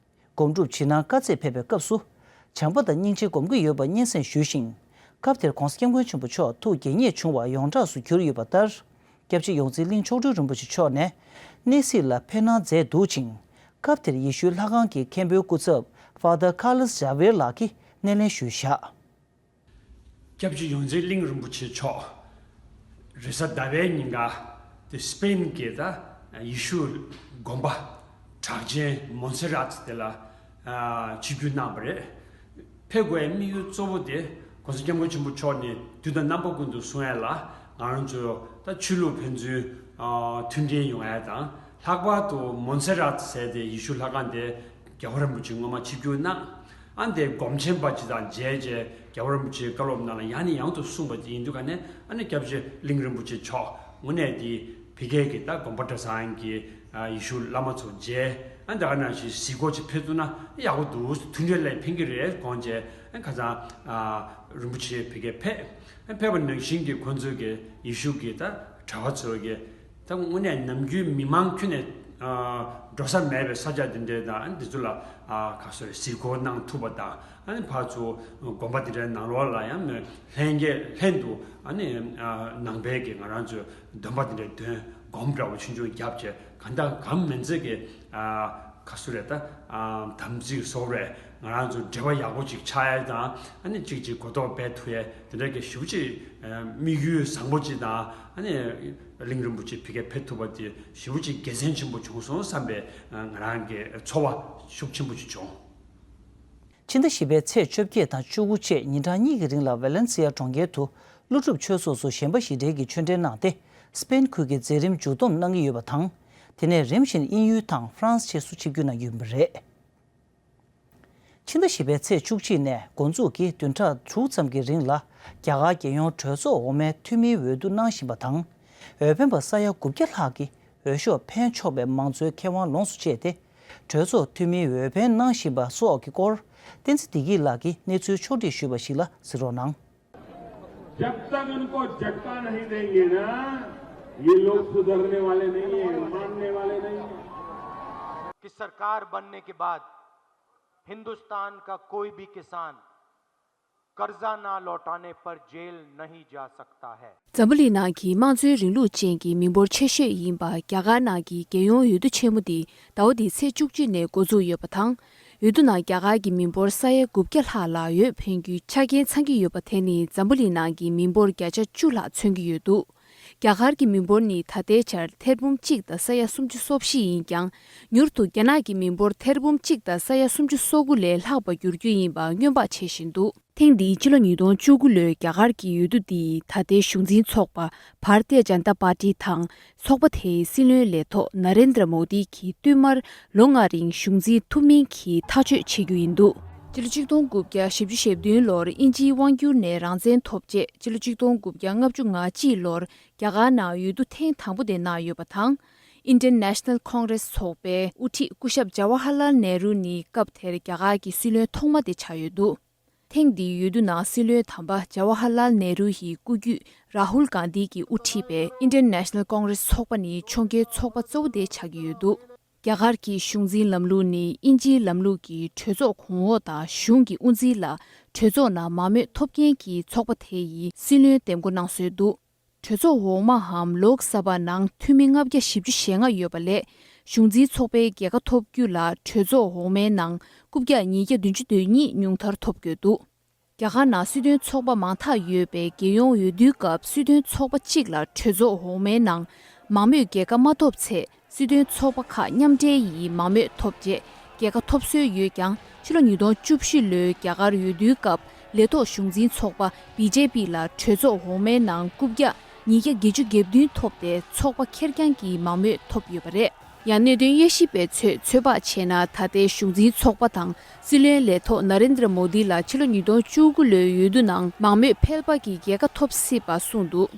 སྒོམ་སྒྲུབ་ཕྱི་ནང་དཀའ་ཚེགས་ཕེབས་པའི་སྐབས་སུ་བྱམས་པ་དང་སྙིང་རྗེ་སྒོམ་གྱི་ཡོད་པ་སྙན་སེང་ཞུས་ཤིང་། སྐབས་དེར་༸གོང་ས་༸སྐྱབས་མགོན་ཆེན་པོ་མཆོག་ཐུགས་དགྱེས་མཉེས་བྱུང་བ་ཡོངས་གྲགས་སུ་གྱུར་ཡོད་པ་ལྟར། སྐྱབས་རྗེ་ཡོངས་འཛིན་གླིང་མཆོག་སྤྲུལ་རིན་པོ་ཆེ་མཆོག་ནས་གནས་གཟིགས་ལ་ཕེབས་གནང་མཛད་འདུག་ཅིང་། སྐབས་དེར་ཡེ་ཤུའི་ལྷ་ཁང་གི་མཁན་པོའི་སྐུ་ཚབ་Father Carlos Javier ལགས་ཀྱིས་སྣེ་ལེན་ཞུས་བཞག་སྐྱབས་རྗེ་ཡོངས་འཛིན་གླིང་རིན་པོ་ཆེ་མཆོག་རེས་གཟའ་ཟླ་བའི་ཉིན་ཀ་དེ་སི་པེན་གྱི་ད་ཡེ་ཤུ་དགོན་པ་གྲགས་ཅན་མོན་སེ་རཱད་དེ་ལ་ཆིབས་བསྒྱུར་གནང་བ་རེད། ཕེབས་དགོས་པའི་དམིགས་ཡུལ་གཙོ་བོ་དེ་༸གོང་ས་༸སྐྱབས་མགོན་ཆེན་པོ་མཆོག་ནས་དུས་དང་རྣམ་པ་ཀུན་ཏུ་གསུང་ཡ་ལ་ང་རང་ཚོ་ད་ཆོས་ལུགས་ཕན་ཚུན་མཐུན་འབྲེལ་ཡོང་ཡ་དང་། ལྷག་པར་དུ་མོན་སེ་རཱད་ཟེར་དེ་ཡེ་ཤུ་ལྷ་ཁང་དེ་རྒྱལ་བ་རིན་པོ་ཆེ་སྔོན་མ་ཆིབས་བསྒྱུར་གནང་། ཨ་ནི་དེ་སྒོམ་ཆེན་པ་ཅིག་དང་མཇལ་རྗེས་རྒྱལ་བ་རིན་པོ་ཆེའི་བཀའ་སློབ་ནང་ལ་ཡང་ནས་ཡང་དུ་གསུངས་པ་ཅིག་ཡིན་དུས་ཀ་ནས། ཨ་ནི་སྐྱབས་རྗེ་གླིང་རིན་པོ་ཆེ་མཆོག་དངོས་གནས་དེ་ཕ་གིའི་གི་ད་དགོན་པ་གྲྭ་ཚང་གི་ཡེ་ཤུ་བླ་མ་ཚོ་མཇལ། ཨ་ནི་ད་ག་ནང་བཞིན་གཟིགས་སྐོར་ཅིག་ཕེབས་ཐུབ་ན་ཡག་པོ་འདུག་མཐུན་འབྲེལ་ལ་ཕན་གྱི་རེད་དགོངས་རྗེས། ཨ་ནི་ཁ་སང་རིན་པོ་ཆེ་ཕ་གིར་ཕེབས། ཕེབས་པ་ནང་བཞིན་གྱི་ཁོང་ཚོས་ཀྱི་ཡེ་ཤུ་གི་ད་གྲྭ་པ་ཚོས་ཀྱི་ད་དངོས་གནས་ནམ་རྒྱུན་མི་མང་ཁྱོན་ནས་འགྲོ་ས་མེད་པའི་ས་ཆ་འདི་འདྲའི་དང་། ཨ་ནི་འདི་ཚོ་ལ་ག་སོ་གཟིགས་སྐོར་གནང་ཐུབ་པ་དང་། ཨ་ནི་ཕར་ཚུར་དགོན་པ་འདི་འདྲའི་ནང་ལོགས་ལ་ཡང་ལྷན་རྒྱས་ལྷན་དུ། ཨ་ནི་ནང་པའི་གི་ང་རང་ཚོའི་འདོན་པ་འདི་འདྲའི་འདོན། སྒོམ་འདྲ་བོ་ཆུང་ཆུང་བརྒྱབ་བྱས། གང་ལྟར་གང་མིན་ཚད་ཀྱི་ག་སུ་རེད་ད། དམ་ཚིག་སོགས་རེད། ང་རང་ཚོ་འབྲེལ་བ་ཡག་པོ་ཅིག་ཆགས་ཡ་དང་། ཨ་ནི་གཅིག་གཅིག་གོ་རྟོགས་འཕེལ་ཐུབ་ཡ་དེ་འདྲ་གི་ཞེ་པོ་ཅིག་དམིགས་ཡུལ་བཟང་པོ་ཅིག་དང་། ཨ་ནི་གླིང་རིན་པོ་ཆེ་ཕ་གིར་ཕེབས་ཐུབ་པ་དེ་ཞེ་པོ་ཅིག་དགེ་མཚན་ཆེན་པོ་བྱུང་སོང་བསམ་པའི་ང་རང་གི་ཚོར་བ་ཤུགས་ཆེན་པོ་ཅིག་བྱུང་། ཕྱི་ཟླ་བཞི་པའི་ཚེས་བཅོ་བརྒྱད་དང་བཅུ་དགུ་བཅས་ཉིན་གྲངས་གཉིས་ཀྱི་རིང་ལ་ཝེ་ལན་སི་ཡ་གྲོང་ཁྱེར་དུ་ཀླུ་སྒྲུབ་ཆོས་ཚོགས་སུ་ཞེན་པ་ཞི་བདེ་གི་ཆོས་འབྲེལ་གནང་སྟེ། སྤེན་ཁུལ་གྱི་མཛད་རིམ་མཇུག་བསྡོམས་གནང་གི་ཡོད་པ་དང་། དེ་ནས་རིམ་བཞིན་དབྱིན་ཡུལ་དང་ཧྥ་རན་སི་བཅས་སུ་ཆིབས་བསྒྱུར་གནང་གི་ཡོད་པ་རེད། ཕྱི་ཟླ་བཞི་པའི་ཚེས་བཅུ་གཅིག་ནས་འགོ་འཛུགས་ཀྱིས་བདུན་ཕྲག་དྲུག་ཙམ་གྱི་རིང་ལ་རྒྱ་གར་རྒྱལ་ཡོངས་གྲོས་ཚོགས་འོག་མའི་འཐུས་མིའི་འོས་བསྡུ་གནང་བཞིན་པ་དང་། འོས་འཕེན་པ་ས་ཡ་དགུ་བརྒྱ་ལྷག་གིས་འོས་ཤོག་འཕེན་ཆོག་པའི་མང་གཙོའི་ཁེ་དབང་ལོངས་སུ་སྤྱད་དེ། གྲོས་ཚོགས་འཐུས་མིའི་འོས་འཕེན་གནང་བཞིན་པ་སོགས་ཀྱི་སྐོར། བསྟན་འཛིན་བདེ་སྐྱིད་ལགས་ཀྱིས་གནས་ཚུལ་ཕྱོགས་སྒྲིག་ཞུས་པ་ཞིག་ལ་གཟིགས་རོགས་གནང་། जब तक उनको झटका नहीं देंगे ना, ये लोग सुधरने वाले नहीं है, मानने वाले नहीं है। कि सरकार बनने के बाद हिंदुस्तान का कोई भी किसान कर्जा ना लौटाने पर जेल नहीं जा सकता है। འཛམ་བུ་གླིང་ནང་གི་དམངས་གཙོའི་རིང་ལུགས་ཅན་གྱི་མི་འབོར་ཆེ་ཤོས་ཡིན་པ་རྒྱ་གར་ནང་གི་རྒྱལ་ཡོངས་འོས་བསྡུ་ཆེན་མོ་འདི་ཟླ་བ་འདིའི་ཚེས་བཅུ་གཅིག་ནས་འགོ་འཛུགས་ཡོད་པ་དང་། འོས་བསྡུ་ནང་རྒྱ་གར་གྱི་མི་འབོར་ས་ཡ་དགུ་བརྒྱ་ལྷག་ལ་འོས་འཕེན་རྒྱུའི་ཆ་རྐྱེན་ཚང་གི་ཡོད་པ་དེ་ནི་འཛམ་བུ་གླིང་ནང་གི་མི་འབོར་བརྒྱ་ཆ་བཅུ་ལྷག་མཚོན་གྱི་ཡོད་འདུག་རྒྱ་གར་གྱི་མི་འབོར་ནི་ད་ལྟའི་ཆར་ཐེར་འབུམ་གཅིག་དང་ས་ཡ་སུམ་ཅུ་སོ་བཞི་ཡིན་ཀྱང་། མྱུར་དུ་རྒྱ་ནག་གི་མི་འབོར་ཐེར་འབུམ་གཅིག་དང་ས་ཡ་སུམ་ཅུ་སོ་དགུ་ལས་ལྷག་པ་འགྱུར་རྒྱུ་ཡིན་པ་སྔོན་དཔག་བྱེད་བཞིན་འདུག་ཐེངས་འདིའི་ཕྱི་ལོ་ཉིས་སྟོང་བཅུ་དགུ་ལོའི་རྒྱ་གར་གྱི་འོས་བསྡུ་འདིས་ད་ལྟའི་གཞུང་འཛིན་ཚོགས་པ་བྷར་ཏི་ཡ་ཇན་ཏ་པར་ཏི་དང་། ཚོགས་པ་དེའི་སྲིད་བློན་ལས་ཐོག་ན་རེན་དྲ་མོ་དི་གིས་བསྟུད་མར་ལོ་ལྔ་རིང་གཞུང་འཛིན་ཐུབ་མིན་གྱི་ཐག་གཅོད་བྱེད་རྒྱུ་ཡིན་འདུག་ཕྱི་ལོ་ཆིག་སྟོང་དགུ་བརྒྱ་བཞི་བཅུ་ཞེ་བདུན་ལོར་དབྱིན་ཇིའི་དབང་བསྒྱུར་ནས་རང་བཙན་ཐོབ་རྗེས། ཕྱི་ལོ་ཆིག་སྟོང་དགུ་བརྒྱ་ལྔ་བཅུ་ང་གཅིག་ལོར་རྒྱ་གར་ནང་འོས་བསྡུ་ཐེངས་དང་པོ་དེ་གནང་ཡོད་པ་དང་། Indian National Congress ཚོགས་པའི་དབུ་ཁྲིད་སྐུ་ཞབས་ཇ་ཝ་ཧར་ལཱལ་ནེ་རུ་ནི་སྐབས་དེར་རྒྱ་གར་གྱི་སྲིད་བློན་ཐོག་མ་དེ་ཆགས་ཡོད་འདུག་ཐེངས་འདིའི་འོས་བསྡུ་ནང་སྲིད་བློན་དམ་པ་ཇ་ཝ་ཧར་ལཱལ་ནེ་རུ་ཡི་སྐུ་རྒྱུད་རཱ་ཧུལ་གྷན་དྷི་གིས་དབུ་ཁྲིད་པའི་Indian National Congress ཚོགས་པ་ནི་ཕྱོགས་འགལ་ཚོགས་པ་གཙོ་བོ་དེ་ཆགས་ཀྱི་ཡོད་འདུག་རྒྱ་གར་གྱི་གཞུང་འཛིན་ལམ་ལུགས་ནི་དབྱིན་ཇིའི་ལམ་ལུགས་ཀྱི་གྲོས་ཚོགས་གོང་འོག་དང་གཞུང་གི་དབུ་འཛིན་ལ་གྲོས་ཚོགས་ནང་མང་མོས་ཐོབ་མཁན་གྱི་ཚོགས་པ་དེ་ཡི་སྲིད་བློན་འདེམས་བསྐོ་གནང་སྲོལ་འདུག་གྲོས་ཚོགས་འོག་མའམ་ལོག་ས་བྷ་ནང་འཐུས་མི་ལྔ་བརྒྱ་བཞི་བཅུ་ཞེ་ལྔ་ཡོད་པ་ལས། གཞུང་འཛིན་ཚོགས་པའི་རྒྱལ་ཁ་ཐོབ་རྒྱུ་ལ་གྲོས་ཚོགས་འོག་མའི་ནང་རྐུབ་བཀྱག་ཉིས་བརྒྱ་བདུན་ཅུ་དོན་གཉིས་ཉུང་མཐར་ཐོབ་དགོས་འདུག་རྒྱ་གར་ནང་སྲིད་དོན་ཚོགས་པ་མང་ཐག་ཡོད་པའི་རྒྱལ་ཡོངས་འོས་བསྡུའི་སྐབས། སྲིད་དོན་ཚོགས་པ་གཅིག་ལ་གྲོས་ཚོགས་འོག་མའི་ནང་མང་མོས་རྒྱལ་ཁ་མ་ཐོབ་ཚེ། སྲིད་དོན་ཚོགས་པ་ཁག་མཉམ་འབྲེལ་ཡིས་མང་མོས་ཐོབ་རྗེས་རྒྱལ་ཁ་ཐོབ་སྲོལ་ཡོད་ཀྱང་། ཕྱི་ལོ་ཉིས་སྟོང་བཅུ་བཞི་ལོའི་རྒྱ་གར་འོས་བསྡུའི་སྐབས་ལས་ཐོག་གཞུང་འཛིན་ཚོགས་པ་བི་ཇེ་པི་ལ་གྲོས་ཚོགས་འོག་མའི་ནང་རྐུབ་བཀྱག་ཉིས་བརྒྱ་བརྒྱད་ཅུ་གྱ་བདུན་ཐོབ་སྟེ། ཚོགས་པ་ཁེར་རྐྱང་གིས་མང་མོས་ཐོབ་ཡོད་པ་རེད། ཡང་གནད་དོན་དབྱེ་ཞིབ་པ་ཚོས་ཚོད་དཔག་བྱས་ན། ད་ལྟའི་གཞུང་འཛིན་ཚོགས་པ་དང་སྲིད་བློན་ལས་ཐོག་ན་རེན་དྲ་མོ་དི་ལ་ཕྱི་ལོ་ཉིས་སྟོང་བཅུ་དགུ་ལོའི་འོས་བསྡུ་ནང་མང་མོས་ཕལ་པ་གི་རྒྱལ་ཁ་ཐོབ་སྲིད་པ་གསུངས་འདུག་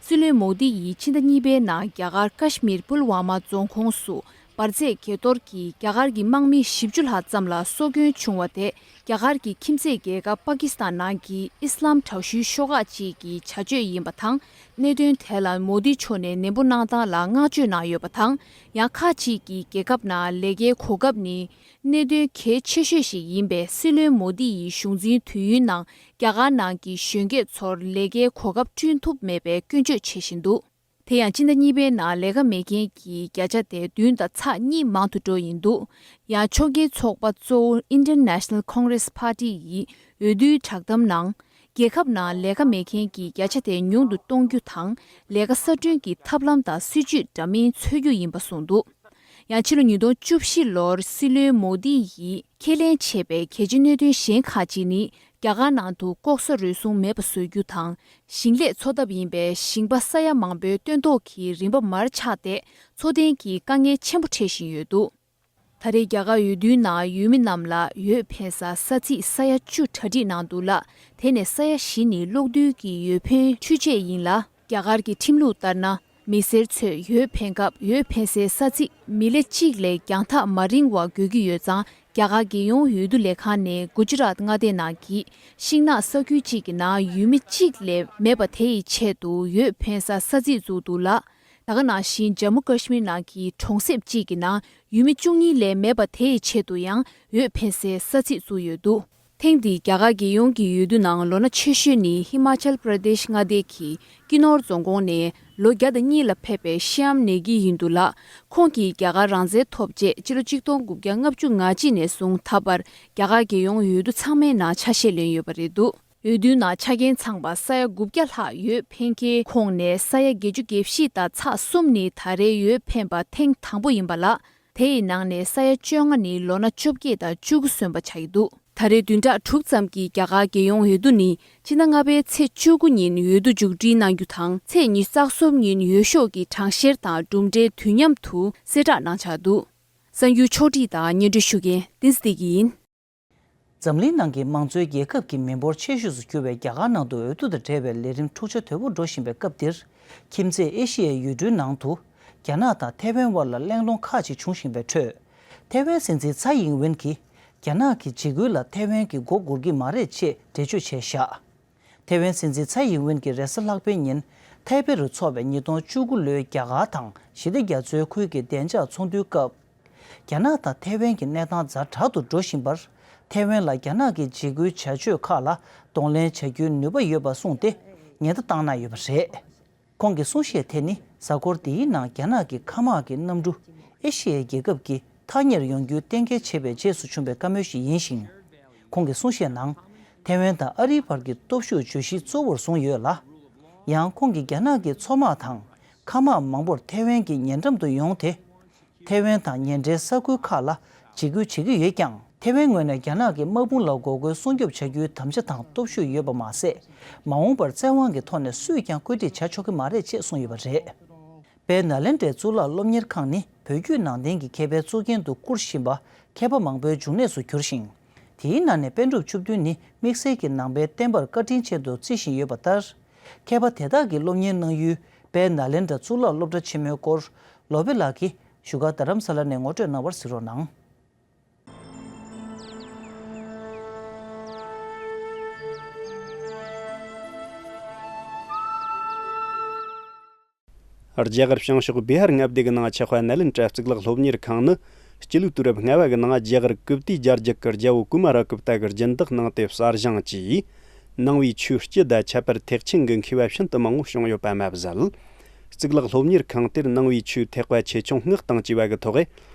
སྲིད་བློན་མོ་དི་ཡིས་ཕྱི་ཟླ་གཉིས་པའི་ནང་རྒྱ་གར་ཀ་ཤི་མིར་པུལ་ཝ་མ་རྫོང་ཁོངས་སུ་འབར་རྫས་གས་གཏོར་གྱིས་རྒྱ་གར་གྱི་དམག་མི་བཞི་བཅུ་ལྷག་ཙམ་ལ་སྲོག་སྐྱོན་བྱུང་བ་དེ། རྒྱ་གར་གྱི་ཁྱིམ་མཚེས་རྒྱལ་ཁབ་པ་ཀི་སི་ཐན་ནང་གི་ཨི་སི་ལམ་དྲག་ཤུལ་ཤོག་ཁག་ཅིག་གི་བྱ་སྤྱོད་ཡིན་པ་དང་། གནད་དོན་དེ་ལ་མོ་དི་མཆོག་ནས་ནན་པོ་གནང་སྟངས་ལ་བསྔགས་བརྗོད་གནང་ཡོད་པ་དང་། ཡང་ཁག་ཅིག་གིས་རྒྱལ་ཁབ་ནང་ལས་ཀའི་གོ་སྐབས་ནི། གནད་དོན་གལ་ཆེ་ཤོས་ཤིག་ཡིན་པས། སྲིད་བློན་མོ་དི་ཡི་གཞུང་འཛིན་དུས་ཡུན་ནང་རྒྱ་གར་ནང་གི་གཞོན་སྐྱེས་ཚོར་ལས་ཀའི་གོ་སྐབས་བསྐྲུན་ཐུབ་མེད་པའི་སྐྱོན་བརྗོད་བྱེད་བཞིན་འདུག་དེ་ཡང་སྤྱི་ཟླ་གཉིས་པའི་ནང་ལས་ཀ་མེད་མཁན་གྱི་བརྒྱ་ཆ་དེ་བདུན་དང་ཚེག་གཉིས་མང་དུ་འགྲོ་ཡི་འདུག་ཡང་ཕྱོགས་འགལ་ཚོགས་པ་གཙོ་བོ་Indian National Congress Party ཡིས་འོས་བསྡུའི་བསྒྲགས་གཏམ་ནང་། རྒྱལ་ཁབ་ནང་ལས་ཀ་མེད་མཁན་གྱི་བརྒྱ་ཆ་དེ་ཉུང་དུ་གཏོང་རྒྱུ་དང་། ལས་ཀ་གསར་སྐྲུན་གྱི་ཐབས་ལམ་དང་སྲིད་ཇུས་འདྲ་མིན་འཚོལ་རྒྱུ་ཡིན་པ་གསུངས་འདུག་ཡང་ཕྱི་ལོ་ཉིས་སྟོང་བཅུ་བཞི་ལོར་སྲིད་བློན་མོ་དི་ཡིས་ཁས་ལེན་བྱས་པའི་གལ་ཆེའི་གནད་དོན་གཞན་ཁག་ཅིག་ནི། རྒྱ་གར་ནང་དུ་ལྐོག་ཟ་རུལ་སུངས་མེད་པ་བཟོ་རྒྱུ་དང་། ཞིང་ལས་འཚོ་ཐབས་ཡིན་པའི་ཞིང་པ་ས་ཡ་མང་པོའི་སྟོན་ཐོག་གི་རིན་པ་མར་ཆག་སྟེ། འཚོ་རྟེན་གྱི་དཀའ་ངལ་ཆེན་པོ་འཕྲད་བཞིན་ཡོད་འདུག་ད་རེས་རྒྱ་གར་འོས་བསྡུའི་ནང་ཡུལ་མི་རྣམས་ལ་འོས་འཕེན་ས་ས་ཚིགས་ས་ཡ་བཅུ་གྲ་སྒྲིག་གནང་འདུག་ལ། དེ་ནས་ས་ཡ་བཞི་ནི་གློག་རྡུལ་གྱི་འོས་འཕེན་འཕྲུལ་ཆས་ཡིན་ལ། རྒྱ་གར་གྱི་ཁྲིམས་ལུགས་ལྟར་ན། མི་སེར་ཚོས་འོས་འཕེན་སྐབས་འོས་འཕེན་སའི་ས་ཚིགས་མི་ལེ་གཅིག་ལས་རྒྱང་ཐག་མ་རིང་བ་དགོས་ཀྱི་ཡོད་ཙང་། རྒྱ་གར་རྒྱལ་ཡོངས་འོས་བསྡུ་ལས་ཁང་ནས་གུ་ཇི་རཱཏ་མངའ་སྡེ་ནང་གི་ཤིང་ནགས་ས་ཁུལ་གཅིག་གི་ནང་ཡུལ་མི་གཅིག་ལས་མེད་པ་དེ་ཡི་ཆེད་དུ་འོས་འཕེན་ས་ས་ཚིགས་བཙུགས་འདུག་ལ། ད་ག་ནང་བཞིན་ཇམ་མུ་ཀ་ཤི་མིར་ནང་གི་གྲོང་གསེབ་གཅིག་གི་ནང་ཡུལ་མི་བཅུ་གཉིས་ལས་མེད་པ་དེ་ཡི་ཆེད་དུ་ཡང་འོས་འཕེན་སའི་ས་ཚིགས་བཙུགས་ཡོད་འདུག་ཐེངས་འདིའི་རྒྱ་གར་རྒྱལ་ཡོངས་ཀྱི་འོས་བསྡུ་ནང་ལོ་ན་ཆེ་ཤོས་ནི་ཧི་མ་ཅལ་པྲ་དེཤ་མངའ་སྡེ་གི་ཀི་ནོར་རྫོང་ཁོངས་ནས་ལོ་བརྒྱ་དང་གཉིས་ལ་ཕེབས་པའི་ཤི་ཡམ་ནེ་གི་ཡིན་འདུག་ལ། ཁོང་གིས་རྒྱ་གར་རང་བཙན་ཐོབ་རྗེས་ཕྱི་ལོ་ཆིག་སྟོང་དགུ་བརྒྱ་ལྔ་བཅུ་ང་གཅིག་ནས་བཟུང་ད་བར་རྒྱ་གར་རྒྱལ་ཡོངས་འོས་བསྡུ་ཚང་མའི་ནང་ཆ་ཤས་ལེན་ཡོད་པ་རེད་འདུག་འོས་བསྡུའི་ནང་ཆ་རྐྱེན་ཚང་པ་ས་ཡ་དགུ་བརྒྱ་ལྷག་འོས་འཕེན་མཁན་ཁོངས་ནས་ས་ཡ་བརྒྱད་ཅུ་གྱ་བཞི་དང་ཚེག་གསུམ་ནི་ད་རེས་འོས་འཕེན་པ་ཐེངས་དང་པོ་ཡིན་པ་ལ། དེ་ཡི་ནང་ནས་ས་ཡ་བཅོ་ལྔ་ནི་ལོ་ན་བཅོ་བརྒྱད་དང་བཅུ་དགུ་སོན་པ་ཆགས་ཀྱི་འདུག་ད་རེས་བདུན་ཕྲག་དྲུག་ཙམ་གྱི་རྒྱ་གར་རྒྱལ་ཡོངས་འོས་བསྡུ་ནི་ཕྱི་ཟླ་ལྔ་པའི་ཚེས་བཅུ་དགུ་ཉིན་འོས་བསྡུ་མཇུག་སྒྲིལ་གནང་རྒྱུ་དང་། ཚེས་ཉི་ཤུ་རྩ་གསུམ་ཉིན་འོས་ཤོག་གི་གྲངས་བཤེར་དང་གྲུབ་འབྲས་དུས་མཉམ་དུ་གསལ་བསྒྲགས་གནང་འཆར་འདུག་གསར་འགྱུར་ཕྱོགས་བསྒྲིགས་དང་སྙན་སྒྲོན་ཞུ་མཁན་བསྟན་འཛིན་བདེ་སྐྱིད་ཡིན། འཛམ་གླིང་ནང་གི་མང་གཙོའི་རྒྱལ་ཁབ་ཀྱི་མི་འབོར་ཆེ་ཤོས་སུ་གྱུར་བའི་རྒྱ་གར་ནང་དུ་འོས་བསྡུ་དང་འབྲེལ་བའི་ལས་རིམ་འཁྲུག་ཆ་དོད་པོ་འགྲོ་བཞིན་པའི་སྐབས་འདིར། ཁྱིམ་མཚེས་ཨེ་ཤི་ཡའི་ཡུལ་གྲུའི་ནང་དུ། རྒྱ་ནག་དང་ཐའེ་ཝན་དབར་ལ་གླེང་སློང་ཁག་ཅིག་བྱུང་བཞིན་པའི་ཁྲོད། ཐའེ་ཝན་སྲིད་འཛིན་ཚའེ་ཡིང་ཝེན་གྱིས། རྒྱ་ནག་གི་འཇིགས་སྐུལ་ལ་ཐའེ་ཝན་གྱིས་མགོ་སྒུར་གྱི་མ་རེད་ཅེས་འགྲེལ་བརྗོད་བྱས་བཞག་ཐའེ་ཝན་སྲིད་འཛིན་ཚའེ་ཡིང་ཝེན་གྱིས་རེས་གཟའ་ལྷག་པའི་ཉིན་ཐའེ་པེ་རུ་འཚོགས་པའི་ཉིས་སྟོང་བཅུ་དགུ་ལོའི་རྒྱ་གར་དང་ཞི་བདེ་རྒྱ་མཚོའི་ཁུལ་གྱི་བདེ་འཇགས་ཚོགས་འདུའི་སྐབས། རྒྱ་ནག་དང་ཐའེ་ཝན་གྱི་གནས་སྟངས་ཛ་དྲག་ཏུ་འགྲོ་བཞིན་པར། ཐའེ་ཝན་ལ་རྒྱ་ནག་གི་འཇིགས་སྐུལ་བྱ་སྤྱོད་ཁག་ལ་གདོང་ལེན་བྱ་རྒྱུའི་ནུས་པ་ཡོད་པ་གསུངས་ཏེ་ཉེན་བརྡ་བཏང་གནང་ཡོད་པ་རེད། ཁོང་གི་གསུང་བཤད་དེ་ནི་གཟའ་འཁོར་འདིའི་ནང་རྒྱ་ནག་གི་མཁའ་དམག་གི་གནམ་གྲུ་ཨེ་ཤི་ཡའི་རྒྱལ་ཁབ་ཀྱི་ཐག་ཉེར་ཡོང་རྒྱུའི་གཏན་འཁེལ་བྱས་པའི་རྗེས་སུ་བྱུང་བའི་བཀའ་མོལ་ཞིག་ཡིན་ཞིང་། ཁོང་གི་གསུང་བཤད་ནང་། ཐའེ་ཝན་དང་ཨ་རིའི་བར་གྱི་སྟོབས་ཤུགས་བརྗོད་གཞི་གཙོ་བོར་བཟུང་ཡོད་ལ། ཡང་ཁོང་གིས་རྒྱ་ནག་གི་མཚོ་དམག་དང་མཁའ་དམག་མང་པོར་ཐའེ་ཝན་གྱི་ཉེ་འགྲམ་དུ་ཡོང་སྟེ། ཐའེ་ཝན་དང་ཉེ་འབྲེལ་ས་ཁུལ་ཁག་ལ་འཇིགས་སྐུལ་བྱེད་ཀྱི་ཡོད་ཀྱང་། ཐའེ་ཝན་ངོས་ནས་རྒྱ་ནག་གི་དམག་དཔུང་ལ་འགོག་རྒོལ་སྲུང་སྐྱོབ་བྱ་རྒྱུའི་དམ་བཅའ་དང་སྟོབས་ཤུགས་ཡོད་པ་མ་ཟད། མ་འོངས་པར་བཙན་དབང་གི་ཐོག་ནས་སུས་ཀྱང་བཀོད་སྒྲིག་བྱ་ཆོག་གི་མ་རེད་ཅེས་གསུངས་ཡོད་པ་རེད། དཔལ་ནཱ་ལེནྡྲའི་གཙུག་ལག་སློབ་གཉེར་ཁང་ནི་བོད་བརྒྱུད་ནང་བསྟན་གྱི་མཁས་པའི་གཙུག་རྒྱན་དུ་བཀུར་བཞིན་པ་མཁས་པ་མང་པོའི་འབྱུང་གནས་སུ་གྱུར་ཞིང་། དེའི་ནང་ནས་པཎ་གྲུབ་བཅུ་བདུན་ནི་དམིགས་བསལ་གྱི་ནང་པའི་བསྟན་པར་བཀའ་དྲིན་ཅན་དུ་བརྩི་བཞིན་ཡོད་པ་ལྟར། མཁས་པ་དེ་དག་གིས་སློབ་གཉེར་གནང་ཡུལ་དཔལ་ནཱ་ལེནྡྲ་གཙུག་ལག་སློབ་གྲྭ་ཆེན་མོའི་སྐོར། ལོ་པེ་ལགས་ཀྱིས་བཞུགས་སྒར་རྡ་རམ་ས་ལ་ནས་ངོ་སྤྲོད་གནང་བར་གཟིགས་རོགས་གནང་། རྒྱ་གར་བྱང་ཕྱོགས་བི་ཧར་མངའ་སྡེ་གི་ནང་ཆགས་པ་ནཱ་ལེནྡྲ་གཙུག་ལག་སློབ་གཉེར་ཁང་ནི། སྤྱི་ལོའི་དུས་རབས་ལྔ་བ་གི་ནང་རྒྱ་གར་ཀིབ་ཏི་རྒྱལ་རྒྱུད་ཀྱི་རྒྱལ་པོ་ཀུ་མ་ར་གུབ་ཏ་གིས་སྦྱིན་བདག་གནང་སྟེ་གསར་བཞེངས་ཀྱིས། ནང་པའི་ཆོས་སྤྱི་དང་ཁྱད་པར་ཐེག་ཆེན་གྱི་མཁས་པ་ཤིན་ཏུ་མང་པོ་བྱུང་ཡོད་པ་མ་ཟད། གཙུག་ལག་སློབ་གཉེར་ཁང་དེར་ནང་པའི་ཆོས་ཐེག་པ་ཆེ་ཆུང་སྔགས་དང་བཅས་པ་གི་ཐོག་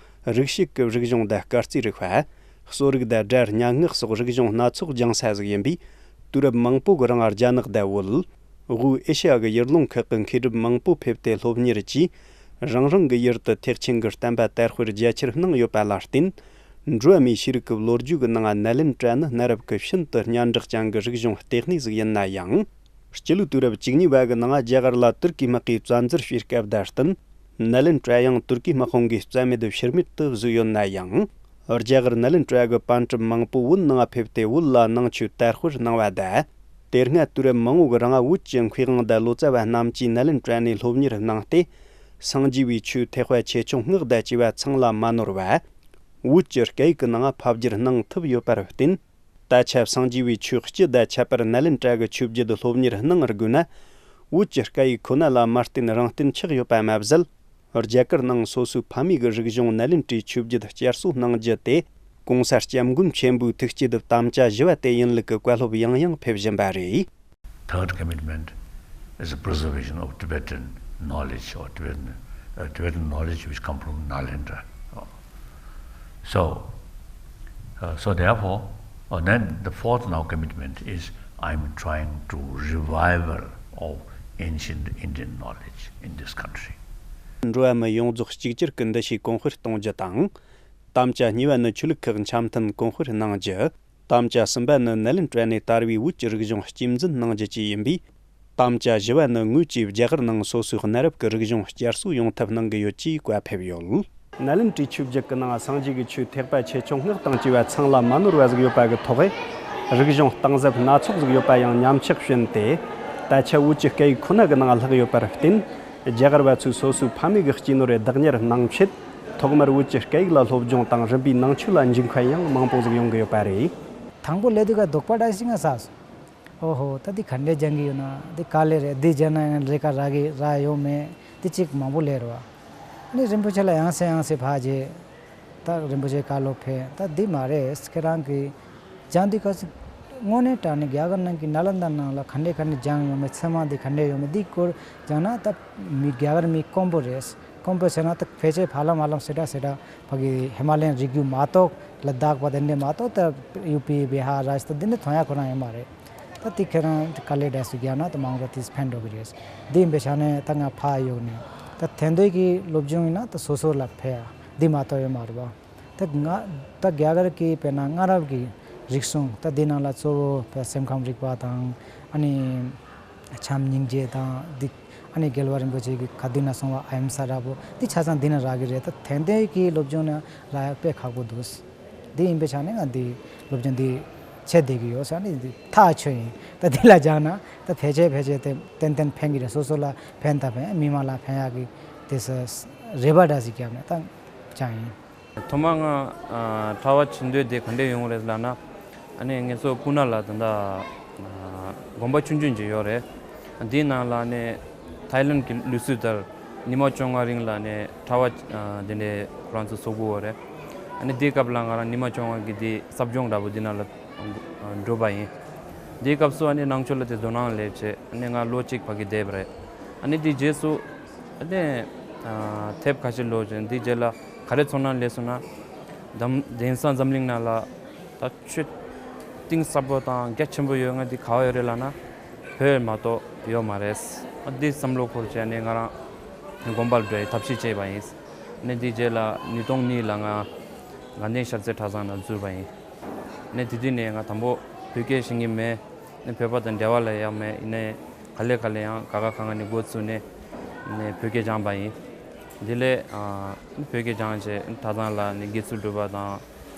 རིགས་ཤིག་གི་རིག་གཞུང་དང་སྐར་རྩིས་རིག་པ། གསོ་རིག་དང་སྒྲ་སྙན་ངག་སོགས་རིག་གཞུང་སྣ་ཚོགས་སྦྱང་ས་ཟིག་ཡིན་པས། དུས་རབས་མང་པོ་གི་རིང་རྒྱ་ནག་དང་བོད། དབུས་ཨེ་ཤ་ཡ་གི་ཡུལ་ལུང་ཁག་གི་མཁས་གྲུབ་མང་པོ་ཕེབས་ཏེ་སློབ་གཉེར་གྱིས། རང་རང་གི་ཡུལ་དུ་ཐེག་ཆེན་གྱི་བསྟན་པ་དར་སྤེལ་རྒྱ་ཆེར་གནང་ཡོད་པ་ལ་བརྟེན། འགྲོ་བ་མིའི་ཤེས་རིག་གི་ལོ་རྒྱུས་ཀྱི་ནང་ནཱ་ལེནྡྲ་ནི་གནའ་རབས་ཀྱི་ཤིན་ཏུ་སྙན་གྲགས་ཅན་གྱི་རིག་གཞུང་ལྟེ་གནས་ཟིག་ཡིན་ན་ཡང་། སྤྱི་ལོའི་དུས་རབས་བཅུ་གཉིས་པ་གི་ནང་རྒྱ་གར་ལ་ཏུར་ཀིའི་དམག་གིས་བཙན་འཛུལ་བྱས་སྐབས་དང་བསྟུན། ནཱ་ལེནྡྲ་ཡང་ཏུར་ཀིའི་དམག་དཔུང་གིས་རྩ་མེད་དུ་ཕྱིར་མེད་དུ་བཟོས་ཡོད་ན་ཡང་། རྒྱ་གར་ནཱ་ལེནྡྲ་གི་པཎ་གྲུབ་མང་པོ་བོད་ནང་ཕེབས་ཏེ་བོད་ལ་ནང་ཆོས་དར་སྤེལ་གནང་བ་དང་། དེ་སྔ་དུས་རབས་མང་པོ་གི་རིང་བོད་ཀྱི་མཁས་དབང་དང་ལོ་ཙཱ་བ་རྣམས་ཀྱིས་ནཱ་ལེནྡྲ་ནས་སློབ་གཉེར་གནང་སྟེ། སངས་རྒྱས་པའི་ཆོས་ཐེག་པ་ཆེ་ཆུང་སྔགས་དང་བཅས་པ་ཚང་ལ་མ་ནོར་བ། བོད་ཀྱི་སྐད་ཡིག་གི་ནང་ཕབ་བསྒྱུར་གནང་ཐུབ་ཡོད་པར་བརྟེན། ད་ཆ་སངས་རྒྱས་པའི་ཆོས་སྤྱི་དང་ཁྱད་པར་ནཱ་ལེནྡྲ་གི་ཆོས་བརྒྱུད་སློབ་གཉེར་གནང་དགོས་ན། བོད་ཀྱི་སྐད་ཡིག་ཁོ་ན་ལ་མ་བརྟེན་རང་བརྟེན་ཆགས་ཡོད་པ་མ་ཟད། རྒྱ་གར་ནང་སོ་སོའི་ཕ་མེས་ཀྱི་རིག་གཞུང་ནཱ་ལེནྡྲའི་ཆོས་བརྒྱུད་བསྐྱར་གསོ་གནང་རྒྱུ་དེ། གོང་ས་སྐྱབས་མགོན་ཆེན་པོའི་ཐུགས་བསྐྱེད་དམ་བཅའ་བཞི་པ་དེ་ཡིན་ལུགས་ཀྱི་བཀའ་སློབ་ཡང་ཡང་ཕེབས་བཞིན་པ་རེད། Third commitment is the preservation of Tibetan knowledge or Tibetan, uh, Tibetan knowledge which come from Nalendra. So, uh, so therefore, uh, then the fourth now commitment is I'm trying to revival of ancient Indian knowledge in this country. འགྲོ་བ་མི་ཡོངས་རྫོགས་གཅིག་གྱུར་གྱི་འདུ་ཤེས་གོང་སྤེལ་གཏོང་རྒྱུ་དང་། དམ་བཅའ་གཉིས་པ་ནི་ཆོས་ལུགས་ཁག་འཆམ་མཐུན་གོང་སྤེལ་གནང་རྒྱུ། དམ་བཅའ་གསུམ་པ་ནི་ནཱ་ལེནྡྲ་ནས་དར་བའི་བོད་ཀྱི་རིག་གཞུང་རྩིས་འཛིན་གནང་རྒྱུ་བཅས་ཡིན་པས། དམ་བཅའ་བཞི་བ་ནི་ངོས་ཀྱིས་རྒྱ་གར་ནང་སོ་སོའི་གནའ་རབས་ཀྱི་རིག་གཞུང་བསྐྱར་གསོ་ཡོང་ཐབས་གནང་གི་ཡོད་ཅེས་བཀའ་ཕེབས་ཡོད། ནཱ་ལེནྡྲའི་ཆོས་བརྒྱུད་ཀྱི་ནང་སངས་རྒྱས་ཀྱི་ཆོས་ཐེག་པ་ཆེ་ཆུང་སྔགས་དང་བཅས་པ་ཚང་ལ་མ་ནོར་བ་ཟིག་ཡོད་པ་གི་ཐོག་རིག་གཞུང་གཏིང་ཟབ་སྣ་ཚོགས་ཟིག་ཡོད་པ་ཡང་ཉམས་ཆག་ཕྱིན་ཏེ། ད་ཆ་བོད་ཀྱི་སྐད་ཡིག་ཁོ་ན་གི་ནང་ལྷག་ཡོད་པར་བརྟེན། རྒྱ་གར་བ་ཚོས་སོ་སོའི་ཕ་མེས་ཀྱི་སྐྱེས་ནོར་རེ་བདག་གཉེར་གནང་ཆེད། ཐོག་མར་བོད་ཀྱི་སྐད་ཡིག་ལ་སློབ་སྦྱོང་དང་རིམ་པས་ནང་ཆོས་ལ་འཇུག་མཁན་ཡང་མང་པོ་ཟིག་ཡོང་གི་ཡོད་པ་རེད། དང་པོ་སླེབས་དུས་ཀ་དོགས་པ་འདྲ་ཞིག་ང་ཟ་སོང་། ཨོ་ཧོ། ད་འདི་ག་འདྲས་སྦྱང་གི་ཡོད་ན། འདི་ག་ལེ་རེད། འདི་སྦྱང་ན་ཡང་ལས་ཀ་རག་གི་རག་ཡོད་མེད། འདི་གཅིག་མང་པོ་ལས་རེད་བ། ཨ་ནི་རིན་པོ་ཆེ་ལ་ཡང་སེ་ཡང་སེ་ཕར་རྗེས། ད་རིན་པོ་ཆེ་བཀའ་སློབ་ཕེབས། ད་འདི་མ་རེད། ཁྱེད་རང་གི་སྦྱང་དུས་སྐབས་སུ་དངོས་གནས་དྲང་གནས་རྒྱ་གར་ནང་གི་ནཱ་ལནྡཱ་ནང་ལ་ག་འདྲས་ག་འདྲས་སྦྱང་ཡོད་མེད། ཚད་མ་འདི་ག་འདྲས་ཡོད་མེད། འདི་སྐོར་སྦྱང་ན་ད་མི་རྒྱ་གར་མི་དཀོན་པོ་རེད། དཀོན་པོ་ཟེར་ན་ད་ཕལ་ཆེར་ཧ་ལམ་ཧ་ལམ་སེ་འདྲ་སེ་འདྲ་ཕ་གི་ཧི་མ་ལ་ཡན་རི་རྒྱུད་མ་གཏོགས། ལ་དྭགས་པ་དེ་འདྲས་མ་གཏོགས་ད་ཡུ་པི་བི་ཧར་རཱཇ་སྟ་འདི་འདྲས་མཐོང་ཡ་ཁོ་རང་ཡོད་མ་རེད། ད་དེ་ཁྱེད་རང་དཀའ་ལས་འདྲ་ཞིག་རྒྱག་ན་ད་མང་པོ་དེས་ཕན་འགྲོ་གི་རེད། འདི་ཡིན་པའི་ཆ་ནས་ད་ང་ཕར་གཡུག་ནས་ད་དེང་དུས་ཀྱི་སློབ་སྦྱོང་ཡིན་ན་ད་སོ་སོ་ལ་ཕན་ཡ་འདི་མ་གཏོགས་ཡོད་མ་རེད་པ། ད་ང་ད་རྒྱ་གར་གྱི་དཔེར་ན་སྔ་རབས་ཀྱི་རིག་གཞུང་ད་འདི་ནང་ལ་གཙོ་བོ་དཔེ་སེམས་ཁམས་རིག་པ་དང་ཨ་ནི་བྱམས་སྙིང་རྗེ་དང་འདི་ཨ་ནི་རྒྱལ་བ་རིན་པོ་ཆེ་གི་ག་དུས་ན་གསུངས་པ་ཨ་ཡམ་ས་ར་བོ་འདི་ཆ་ཚང་འདི་ནས་རག་གི་རེད། ད་དེང་དུས་ཀྱི་སློབ་སྦྱོང་ནས་རག་ཡ་དཔེ་ཁག་པོ་འདུག་འདི་ཡིན་པའི་ཆ་ནས་ང་འདི་སློབ་སྦྱོང་འདི་བྱེད་བསྡད་ཀྱི་ཡོད་ཟེར་ནས་འདི་ཐག་ཆོད་ཡིན། ད་འདི་ལ་སྦྱངས་ན་ད་ཕལ་ཆེར་ཕལ་ཆེར་དེ་ཏན་ཏན་ཕན་གྱི་རེད། སོ་སོ་ལ་ཕན་ད་ཕན་མི་མང་ལ་ཕན་ཡག་གི་དེ་ས་རེ་བ་འདྲ་ཞིག་བརྒྱབ་ནས་ད་སྦྱངས་ཡིན། ཐོག་མར་ང་ཨ་གྲྭ་པ་ཆེན་དུས་དེ་ག་འདྲས་ཡོང་རེད་ལབ་ན། ཨ་ནི་ངེད་ཚོ་སྤུ་ན་ལ་ད་ལྟ་ཨ་དགོན་པ་ཆུང་ཆུང་ཅིག་ཡོད་རེད། འདིའི་ནང་ལ་ནི་ཐའི་ལན་གྱི་ལུགས་སྲོལ་ལྟར་ཉི་མ་བཅོ་ལྔ་རིང་ལ་ནི་གྲྭ་པ་ཨ་དེ་འདྲས་ཁོ་རང་ཚོ་ཚོགས་ཀྱི་ཡོད་རེད། ཨ་ནི་དེའི་སྐབས་ལ་ང་རང་ཉི་མ་སྐྱོང་བ་གི་དེ་ཟབ་སྦྱོང་འདྲ་པོ་འདི་ནང་ལ་འགྲོ་བ་ཡིན། དེའི་སྐབས་སུ་ཨ་ནི་ནང་ཆོས་ལ་དེ་དོ་སྣང་སླེབས་བྱས། ཨ་ནི་ང་ལོ་གཅིག་ཕ་གི་བསྡད་པ་རེད། ཨ་ནི་དེའི་རྗེས་སུ་ཨ་ནི་དེབ་ཁ་ཤས་ཀློག་བྱས། དེའི་རྗེས་ལ་ག་རེ་ཚོར་སྣང་སླེབས་སོང་ན། འཛམ་གདན་ས་འཛམ་གླིང་ནང་ལ་ད་ཆོས་གཏིང་ཟབ་པོ་དང་རྒྱ་ཆེན་པོ་ཡོད་མཁན་དེ་ག་བ་ཡོད་རེད་ལབ་ན། བོད་མ་གཏོགས་ཡོད་མ་རེད། ཨ་འདི་བསམ་བློ་འཁོར་བྱས་ནས་ང་རང་དགོན་པར་འགྲོ་ཡའི་ཐབས་ཤེས་བྱས་པ་ཡིན། ཨ་ནི་འདི་རྗེས་ལ་ཉིས་སྟོང་གཉིས་ལ་ང་དགའ་ལྡན་ཤར་རྩེ་གྲྭ་ཚང་ནང་འཛུལ་བ་ཡིན། ཨ་ནི་དེ་དུས་ནས་ང་དང་པོ་བོད་སྐད་ཤེས་ཀྱི་མེད། ཨ་ནི་བོད་པ་དང་འབྲེལ་བ་ལ་ཡང་མེད། ཡིན་ནའི་ག་ལེ་ག་ལེ་ཡང་ག་ག་ག་ང་ནས་འགོ་བཙུགས་ནས། ཨ་ནི་བོད་སྐད་སྦྱངས་པ་ཡིན། དེ་ལས་ཨ་བོད་སྐད་སྦྱངས་བྱས་གྲྭ་ཚང་ལ་ནི་དགེ་ཚུལ་སྒྲུབ་པ་དང་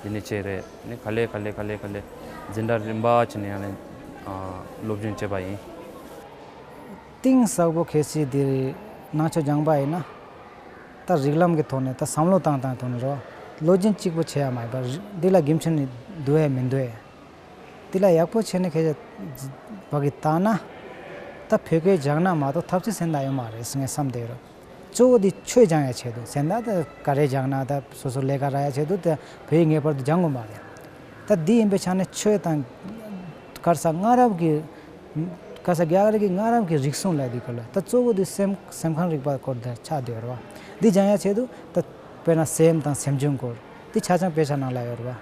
དེ་ནས་བྱས་རེད། ནི་ག་ལེ་ག་ལེ་ག་ལེ་ག་ལེ་འཛིན་གྲྭ་རིམ་པ་བྱས་ནས་ཡང་ནི་ཨ་སློབ་སྦྱོང་བྱས་པ་ཡིན། གཏིང་ཟབ་པོ་གལ་སྲིད་འདིར་ནང་ཆོས་སྦྱངས་པ་ཡིན་ན། ད་རིགས་ལམ་གྱི་ཐོག་ནས་ད་བསམ་བློ་བཏང་སྟངས་ཐོག་ནས་རོ། བློ་སྦྱོང་གཅིག་པོ་བྱས་ཡ་མ་ཡིན་པར་འདི་ལ་དགེ་མཚན་ནི་འདུག་ཡ་མི་འདུག་ཡ། འདི་ལ་ཡག་པོ་བྱས་ནས་ཁྱེད་ཅག་བ་གི་ལྟ་ན། ད་བོད་སྐད་སྦྱངས་ན་མ་གཏོགས་ཐབས་ཤེས་སེམས་ད་ཡོད་མ་རེད་ཟེར་ངས་བསམ་བསྡད་ཡོད་རོ། གཙོ་བོ་འདི་ཆོས་སྦྱང་ཡ་ཆེད་དུ་ཟེར་ན། ད་ག་རེ་སྦྱང་ན་ད་སོ་སོ་ལས་ཀ་རག་ཡ་ཆེད་དུ་ད་བོད་ཡིག་ངེས་པར་དུ་སྦྱང་དགོས་མ་རེད། ད་འདི་ཡིན་པའི་ཆ་ནས་ཆོས་དང་ག་རེ་ཟ་སྔ་རབས་ཀྱི་ག་རེ་ཟ་རྒྱ་གར་གྱི་སྔ་རབས་ཀྱི་རིག་གཞུང་ལ་འདི་སྐོར་ལ་ད་གཙོ་བོ་འདི་སེམས་སེམས་ཁམས་རིག་པ་སྐོར་ད་ཆགས་བསྡད་ཡོད་རེད་བ། འདི་སྦྱང་ཡ་ཆེད་དུ་ད་དཔེར་ན་སེམས་དང་སེམས་བྱུང་སྐོར་འདི་ཆ་ཚང་དཔེ་ཆ་ནང་ལ་ཡོད་རེད་བ།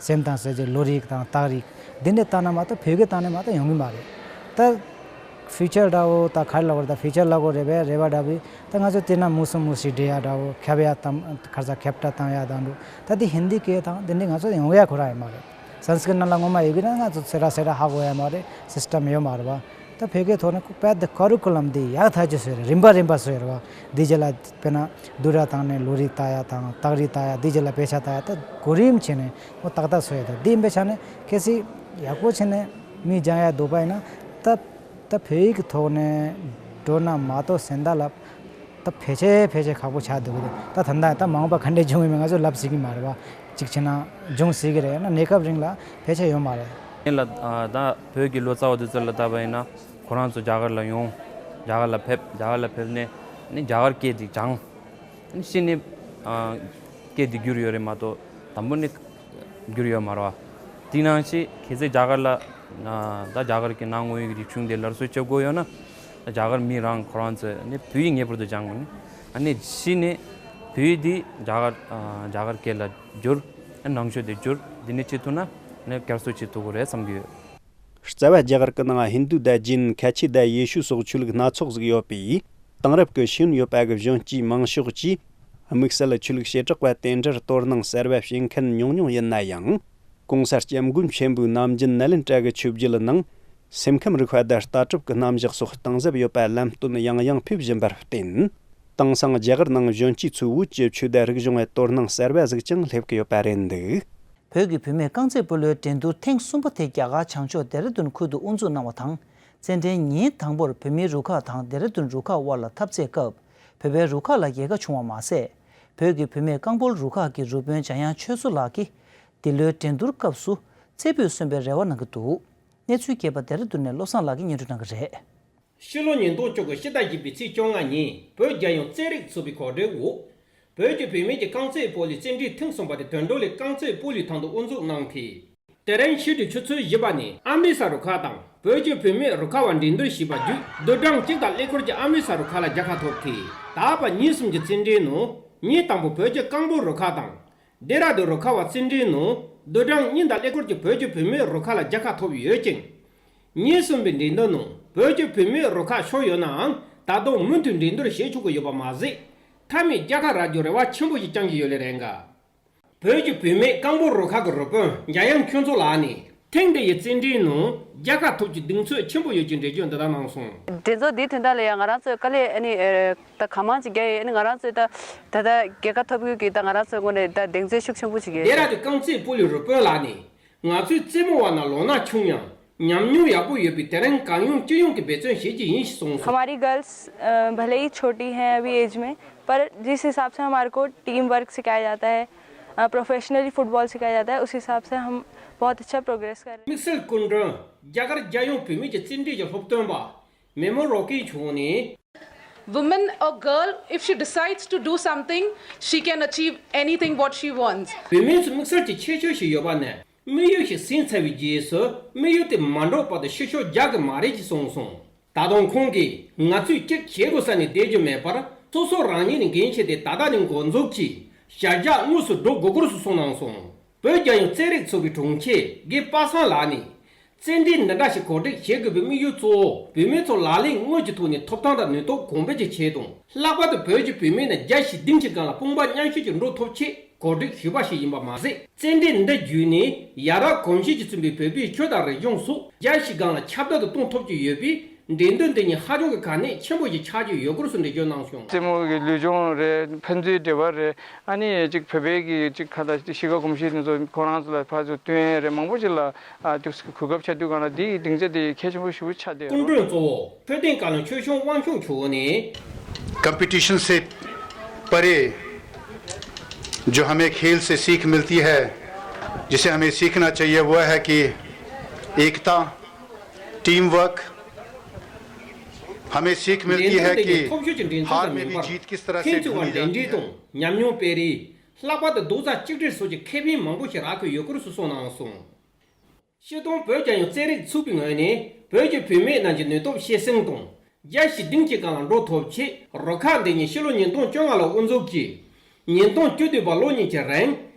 སེམས་དང་ཟེར་རྗེས་བློ་རིག་དང་རྟགས་རིགས་འདི་འདྲ་བལྟས་ན་མ་གཏོགས་བོད་སྐད་བཏང་ནས་མ་གཏོགས་ཡོང་གི་མ་རེད། ད་ཕིའུ་ཅར་འདྲ་བོ་ད་ག་རེ་ལབ་དགོས་རེད། ད་ཕིའུ་ཅར་ལབ་དགོས་རེད་པས། རེད་པ་འདྲ་བོ་ད་ང་ཚོ་དེ་ན་མུ་སུ་མུ་སི་འདྲེ་ཡ་འདྲ་བོ་ཁྱབ་ཡ་དང་ག་རེ་ཟ་ཁྱབ་བསྒྲགས་བཏང་ཡ་དང་འདྲ་བོ། ད་དེ་ཧིན་དི་སྐད་དང་དེ་འདྲ་ང་ཚོ་ཡོང་ཡ་ཁོ་རང་ཡོད་མ་རེད། སན་སི་ཀྲིཏ་ནང་ལ་ངོ་མ་ཡོད་གི་ན་ང་ཚོ་ཚེ་ར་ཚེ་ར་ཧ་གོ་ཡ་མ་རེད། སིས་ཊམ་ཡོད་མ་རེད་པ། ད་བོད་སྐད་ཐོག་ནས་ཁོ་དཔེ་དེ་ཀ་རི་ཀུ་ལམ་དེ་ཡག་ཐག་ཆོད་བཟོས་རེད། རིམ་པ་རིམ་པ་བཟོས་རེད་བ། འདི་རྗེས་ལ་དཔེར་ན་བསྡུར་གྲྭ་བཏང་ནས་བློ་རིག་ལྟ་ཡ་དང་རྟགས་རིགས་ལྟ་ཡ། འདི་རྗེས་ལ་དཔེ་ཆ་ལྟ་ཡ་ད་གོ་རིམ་བྱས་ནས་ཁོ་ཏག་ཏག་བཟོས་ཡ། ད་འདི་ཡིན་པའི་ཆ་ནས་གལ་སྲིད་ཡག་པོ་བྱས་ནས་མི་སྦྱང་ཡ་འདུག་པ་ཡིན་ན། ད་ད་བོད་ཡིག་གི་ཐོག་ནས་འགྲོ་ན་མ་གཏོགས་ཟེར་ད་ལབ། ད་ཕལ་ཆེར་ཕལ་ཆེར་ཁག་པོ་ཆགས་འདུག་གི། ད་ད་ལྟ་ད་མ་འོངས་པ་ག་འདྲས་འབྱུང་ཡོད་མེད་ང་ཚོས་ལབ་སྲིད་ཀྱི་མ་རེད་བ། གཅིག་བྱས་ན་འབྱུང་སྲིད་ཀྱི་རེད། ཡང་ན་གནས་སྐབས་རིང་ལ་ཕལ་ཆེར་ཡོད་མ་རེད། ཡིན་ལ་ཨ་ད་བོད་ཀྱི་ལོ་ཙཱ་བ་དེ་ཚོ་ལ་བལྟས་པ་ཡིན་ན། ཁོ་རང་ཚོ་རྒྱ་གར་ལ་ཡོང་། རྒྱ་གར་ལ་ཕེབས། རྒྱ་གར་ལ་ཕེབས་ནས་ནི་རྒྱ་གར་སྐད་དེ་སྦྱངས། ནི་ཕྱི་ནས་ཨ་སྐད་དེ་བསྒྱུར་ཡོད་རེད་མ་གཏོགས་དང་པོ་ནི་བསྒྱུར་ཡོད་མ་རེད་བ། དེ་ནང་བཞིན་གལ་སྲིད་རྒྱ་གར་ལ་ཨ་ད་རྒྱ་གར་གྱི་ནང་དངོས་ཡོད་ཀྱི་རིག་གཞུང་དེ་སླར་གསོ་བྱེད་དགོས་ཡོད་ན། རྒྱ་གར་མི་རང་ཁོ་རང་ཚོས་ནི་བོད་ཡིག་ངེས་པར་དུ་སྦྱང་དགོས་ནི། ཨ་ནི་གཞི་ནས་བོད་ཡིག་འདི་རྒྱ་གར་ཨ་རྒྱ་གར་སྐད་ལ་བསྒྱུར། ཨ་ནང་ཆོས་དེ་བསྒྱུར། འདི་ནས་བྱེད་ཐུབ་ན་ནི་བསྐྱར་གསོ་བྱེད་ཐུབ་ཀྱི་རེད་བསམ་གྱི་ཡོད། རྩ་བ་རྒྱ་གར་གྱི་ནང་ཧིན་དུ་དང་ཇིན། ཁ་ཆེ་དང་ཡེ་ཤུ་སོགས་ཆོས་ལུགས་སྣ་ཚོགས་ཟིག་ཡོད་པས། དེང་རབས་ཀྱི་ཤེས་ཡོན་ཡོད་པ་གི་གཞོན་སྐྱེས་མང་ཤོས་ཀྱིས་དམིགས་བསལ་ཆོས་ལུགས་བྱེ་བྲག་པ་དེ་འདྲར་དོ་སྣང་གསར་བ་བྱེད་མཁན་ཉུང་ཉུང་ཡིན་ན་ཡང་། གོང་ས་སྐྱབས་མགོན་ཆེན་པོའི་ནམ་རྒྱུན་ནཱ་ལེནྡྲ་གི་ཆོས་བརྒྱུད་ནང་། སེམས་ཁམས་རིག་པ་དང་ལྟ་གྲུབ་ཀྱི་རྣམ་གཞག་སོགས་གཏིང་ཟབ་ཡོད་པ་ལམ་སྟོན་ཡང་ཡང་ཕེབས་བཞིན་པར་བརྟེན། དེང་སང་རྒྱ་གར་ནང་གཞོན་སྐྱེས་ཚོའི་བོད་ཀྱི་ཆོས་དང་རིག་གཞུང་ལ་དོ་སྣང་གསར་བ་ཟིག་ཀྱང་སླེབས་ཀྱི་ཡོད་པ་རེད་འདུག། བོད་ཀྱི་བུད་མེད་རྐང་རྩེད་སྤོ་ལོའི་འགྲན་བསྡུར་ཐེངས་གསུམ་པ་དེ་རྒྱ་གར་བྱང་ཕྱོགས་ལྡེ་ར་ལྡུན་ཁུལ་དུ་དབུ་འཛུགས་གནང་བ་དང་། རྩེད་འགྲན་ཉིན་དང་པོར་བོད་མིའི་རུ་ཁག་དང་ལྡེ་ར་ལྡུན་རུ་ཁག་དབར་ལ་འཐབ་རྩོད་སྐབས། བོད་པའི་རུ་ཁག་ལ་རྒྱལ་ཁ་བྱུང་བ་མ་ཟད། བོད་ཀྱི་བུད་མེད་རྐང་སྤོལ་རུ་ཁག་གི་རུ་དཔོན་འཇམ་དབྱངས་ཆོས་མཚོ་ལགས་ཀྱིས། འདི་ལོའི་འགྲན་བསྡུར་སྐབས་སུ་རྩེ་ཕུད་སོན་པའི་རེ་བ་གནང་གི་འདུག། གནས་ཚུལ་རྒྱས་པ་ལྡེ་ར་ལྡུན་ནས་བློ་བཟང་ལགས་ཀྱིས་སྙན་སྒྲོན་གནང་གི་རེད། ཕྱི་ལོ་ཉིས་སྟོང་བཅུ་དགུ་ཕྱི་ཟླ་བཞི་པའི་ཚེས་བཅོ་ལྔ་ཉིན་བོད་རྒྱལ་ཡོངས་རྩེད་རིགས་ཚོགས་པའི་གོ་སྒྲིག་འོག། བོད་ཀྱི་བུད་མེད་ཀྱི་རྐང་རྩེད་སྤོ་ལོའི་རྩེད་འགྲན་ཐེངས་གསུམ་པ་དེ་དོན་གྲུབ་གླིང་རྐང་རྩེད་སྤོ་ལོའི་ཐང་དུ་དབུ་འཛུགས་གནང་སྟེ། དེ་རིང་ཕྱི་དྲོའི་ཆུ་ཚོད་བཞི་པ་ནས་ཨ་མི་རི་ས་རུ་ཁག་དང་བོད་ཀྱི་བུད་མེད་རུ་ཁག་བར་འགྲན་བསྡུར་བྱས་པ་བརྒྱུད། བདུན་ཕྲག་གཅིག་དང་ཀླད་ཀོར་གྱི་ཨ་མི་རི་ས་རུ་ཁག་ལ་རྒྱལ་ཁ་ཐོབ་སྟེ། ད་བར་ཉིན་གསུམ་གྱི་རྩེད་འགྲན་ནང་ཉིན་དང་པོ་བོད་ཀྱི་རྐང་སྤོལ་རུ་ཁག་དང་། ལྡེ་ར་ལྡུན་རུ་ཁག་བར་རྩེད་འགྲན་ནང་བདུན་ཕྲག་གཉིས་དང་ཀླད་ཀོར་གྱི་བོད་ཀྱི་བུད་མེད་རུ་ཁག་ལ་རྒྱལ་ཁ་ཐོབ་ཡོད་ཅིང་། ཉིན་གསུམ་པའི་འགྲན་བསྡུར་ནང་བོད་ཀྱི་བུད་མེད་རུ་ཁག་ཤོར་ཡོད་ནའང་ད་དུང་མུ་མཐུད་འགྲན་བསྡུར་བྱེད་ཆོག་གི་ཡོད་པ་མ་ཟད། མཐའ་མའི་རྒྱལ་ཁ་རག་རྒྱུར་རེ་བ་ཆེན་པོ་ཞིག་བཅངས་ཀྱི་ཡོད་ལེ་རེད་འགའ། བོད་ཀྱི་བུད་མེད་རྐང་སྤོལ་རུ་ཁག་གི་རུ་དཔོན་འཇམ་དབྱངས་ཆོས་མཚོ་ལགས་ནས། ཐེངས་འདི་ཡི་རྩེད་འགྲན་ནང་རྒྱལ་ཁ་ཐོབ་རྒྱུའི་གདེང་ཚོད་ཆེན་པོ་ཡོད་ཅེས་འགྲེལ་བརྗོད་འདི་ལྟར་གནང་སོང་། འགྲན་ཚོགས་འདིའི་དོན་དག་ལ་ཡང་ང་རང་ཚོས་དཀའ་ལས་ཨ་ནི་ཨེ་ད་གང་མང་ཅིག་བརྒྱབ་ཡོད། ཨ་ནི་ང་རང་ཚོས་ད་ད་ལྟ་རྒྱལ་ཁ་ཐོབ་ཡོད་ཀྱི་ད་ང་རང་ཚོའི་ངོས་ནས་ད་གདེང་ཚོད་ཤུགས་ཆེན་པོ་ཅིག་ཡོད། ལྡེ་ར་ལྡུན་རྐང་རྩེད་སྤོ་ལོའི་རུ་དཔོན་ལགས་ནས། ང་ཚོའི་རྩེད་མོ་བ་ནང་ལོ་ན་ཆུང་ཡང་ཉམས་མྱོང་ཡག་པོ་ཡོད་པས་དེ་རིང་གང་ཡོང་ཅི་ཡོང་གི་འབད་བརྩོན་བྱེད་ཀྱི་ཡིན་ཞེས་གསུངས་སོང་། हमारी गर्ल्स अ, भले ही छोटी हैं अभी एज में, पर जिस हिसाब से हमारे को टीम वर्क सिखाया जाता है, अ, प्रोफेशनली फुटबॉल सिखाया जाता है, उस हिसाब से हम बहुत अच्छा प्रोग्रेस कर रहे हैं। དམིགས་བསལ་སྐུ་མགྲོན་རྒྱ་གར་རྒྱལ་ཡོངས་བུད་མེད་ཀྱི་རྩེད་འགྲན་གྱི་སློབ་སྟོན་པ་མེ་མོ་རོ་ཀི་མཆོག་ནས། Woman or girl, if she decides to do something, she can achieve anything what she wants. བུད་མེད་ཚོ་དམིགས་བསལ་གྱི་ཁྱད་ཆོས་ཤིག་ཡོད་པ་ནི། དམིགས་ཡུལ་ཞིག་ཟིན་ཚར་བའི་རྗེས་སུ་དམིགས་ཡུལ་དེ་མ་འགྲུབ་བར་དུ་ཕྱི་ཕྱོགས་རྒྱག་གི་མ་རེད་ཅེས་གསུངས་སོང་། ད་དུང་ཁོང་གིས་ང་ཚོས་གཅིག་བྱེད་དགོས་ས་ནས་བསྡད་རྒྱུ་མེད་པར། སོ་སོ་རང་ཉིད་ནས་འགན་འཁྱེར་ཏེ་ད་ལྟ་ནས་འགོ་འཛུགས་ཀྱིས་བྱ་གཞག་དངོས་སུ་སྒྲུབ་དགོས་སྐོར་སོགས་གསུངས་གནང་སོང་། བོད་རྒྱལ་ཡོངས་རྩེད་རིགས་ཚོགས་པའི་དྲུང་ཆེ་དགེ་པ་སངས་ལགས་ནས། རྩེད་འགྲན་འདི་འདྲ་ཞིག་གོ་སྒྲིག་བྱེད་དགོས་པའི་དམིགས་ཡུལ་གཙོ་བོ་བུད་མེད་ཚོར་ལག་ལེན་དངོས་ཀྱི་ཐོག་ནས་ཐོབ་ཐང་དང་ནུས་སྟོབས་གོང་འཕེལ་གྱི་ཆེད་དང་། ལྷག་པར་དུ་བོད་ཀྱི་བུད་མེད་རྣམས་བརྒྱ་ཞིག་བདུན་གྱི་སྒང་ལ་དཔུང་པ་མཉམ་གཤིབ་ཀྱིས་འགྲོ་ཐུབ་ཆེད་གོ་སྒྲིག་ཞུས་པ་ཞིག་ཡིན་པ་མ་ཟད། རྩེད་འགྲན་འདི་བརྒྱུད་ནས་ཡ་རབས་གོམས་གཤིས་ཀྱིས་མཚོན་པའི་བོད་པའི་ཆོས་དང་རིག་གཞུང་སོགས་བརྒྱ་ཞིག་སྒང་ལ་ཁྱབ་བརྡལ་དུ་གཏོང་ཐུབ་ཀྱི་ཡོད་པས། འགྲན་བསྡུར་འདི་ཉིད་ཧ་ཅང་གི་གལ་གནད་ཆེན་པོ་ཞིག་ཆགས་ཀྱི་ཡོད་སྐོར་སོགས་འགྲེལ་བརྗོད་གནང་སོང་། རྩེད་མོ་གི་ལུས་སྦྱོང་རེད། ཕན་ཚུན་འབྲེལ་བ་རེད། ཨ་ནི་ཅིག་བོད་པའི་གི་ཅིག་ག་ད་གཤིས་ཀ་གོམས་གཤིས་དེ་ཚོ་ཁོ་རང་ཚོ་ལ་ཕར་ཚུར་སྟོན་ཡས་རེད། མང་པོ་ཞིག་ལ་ཨ་ཏོག་ཙམ་གོ་སྐབས་ཆགས་དུས་སྒང་ལ་འདིའི་སྡིངས་ཆ་དེ་གལ་ཆེན་པོ་ཞེ་པོ་ཆགས་བསྡད་སྐུ་ཡོད། མགྲོན་གཙོ་བོ་འཕྲོད་བསྟེན་བཀའ་བློན་ཆོས་སྐྱོང་དབང་ཕྱུག་མཆོག་ནས། कंपटीशन से परे जो हमें खेल से सीख मिलती है, जिसे हमें सीखना चाहिए, वो है कि एकता, टीम वर्क। हमें सीख मिलती है कि हार में भी जीत किस तरह से ढूंढी जाती है। ལྷན་ཚོགས་ཀྱི་འགྲན་བསྡུར་དང་ཉམས་མྱོང་སྤེལ་རེས། ལྷག་པར་དུ་རྡོག་རྩ་གཅིག་སྒྲིལ་སོགས་ཀྱི་ཁེ་ཕན་མང་པོ་ཞིག་རག་གི་ཡོད་སྐོར་སོགས་གསུངས་གནང་སོང་། སྤྱིར་བཏང་བོད་རྒྱལ་ཡོངས་རྩེད་རིགས་ཚོགས་པའི་ངོས་ནས་བོད་ཀྱི་བུད་མེད་རྣམས་ཀྱི་ནུས་སྟོབས་སྐྱེད་སྲིང་དང་། རྒྱལ་སྤྱིའི་སྡིངས་ཀྱི་སྒང་ལ་འགྲོ་ཐུབ་ཆེད། རུ་ཁག་འདི་ཉིད་ཕྱི་ལོ་ཉིས་སྟོང་བཅོ་ལྔ་ལ་དབུ་འཛུགས་ཀྱིས། ཉིས་སྟོང་བཅུ་བདུན་བར་ལོ་གཉིས་ཀྱི་རིང་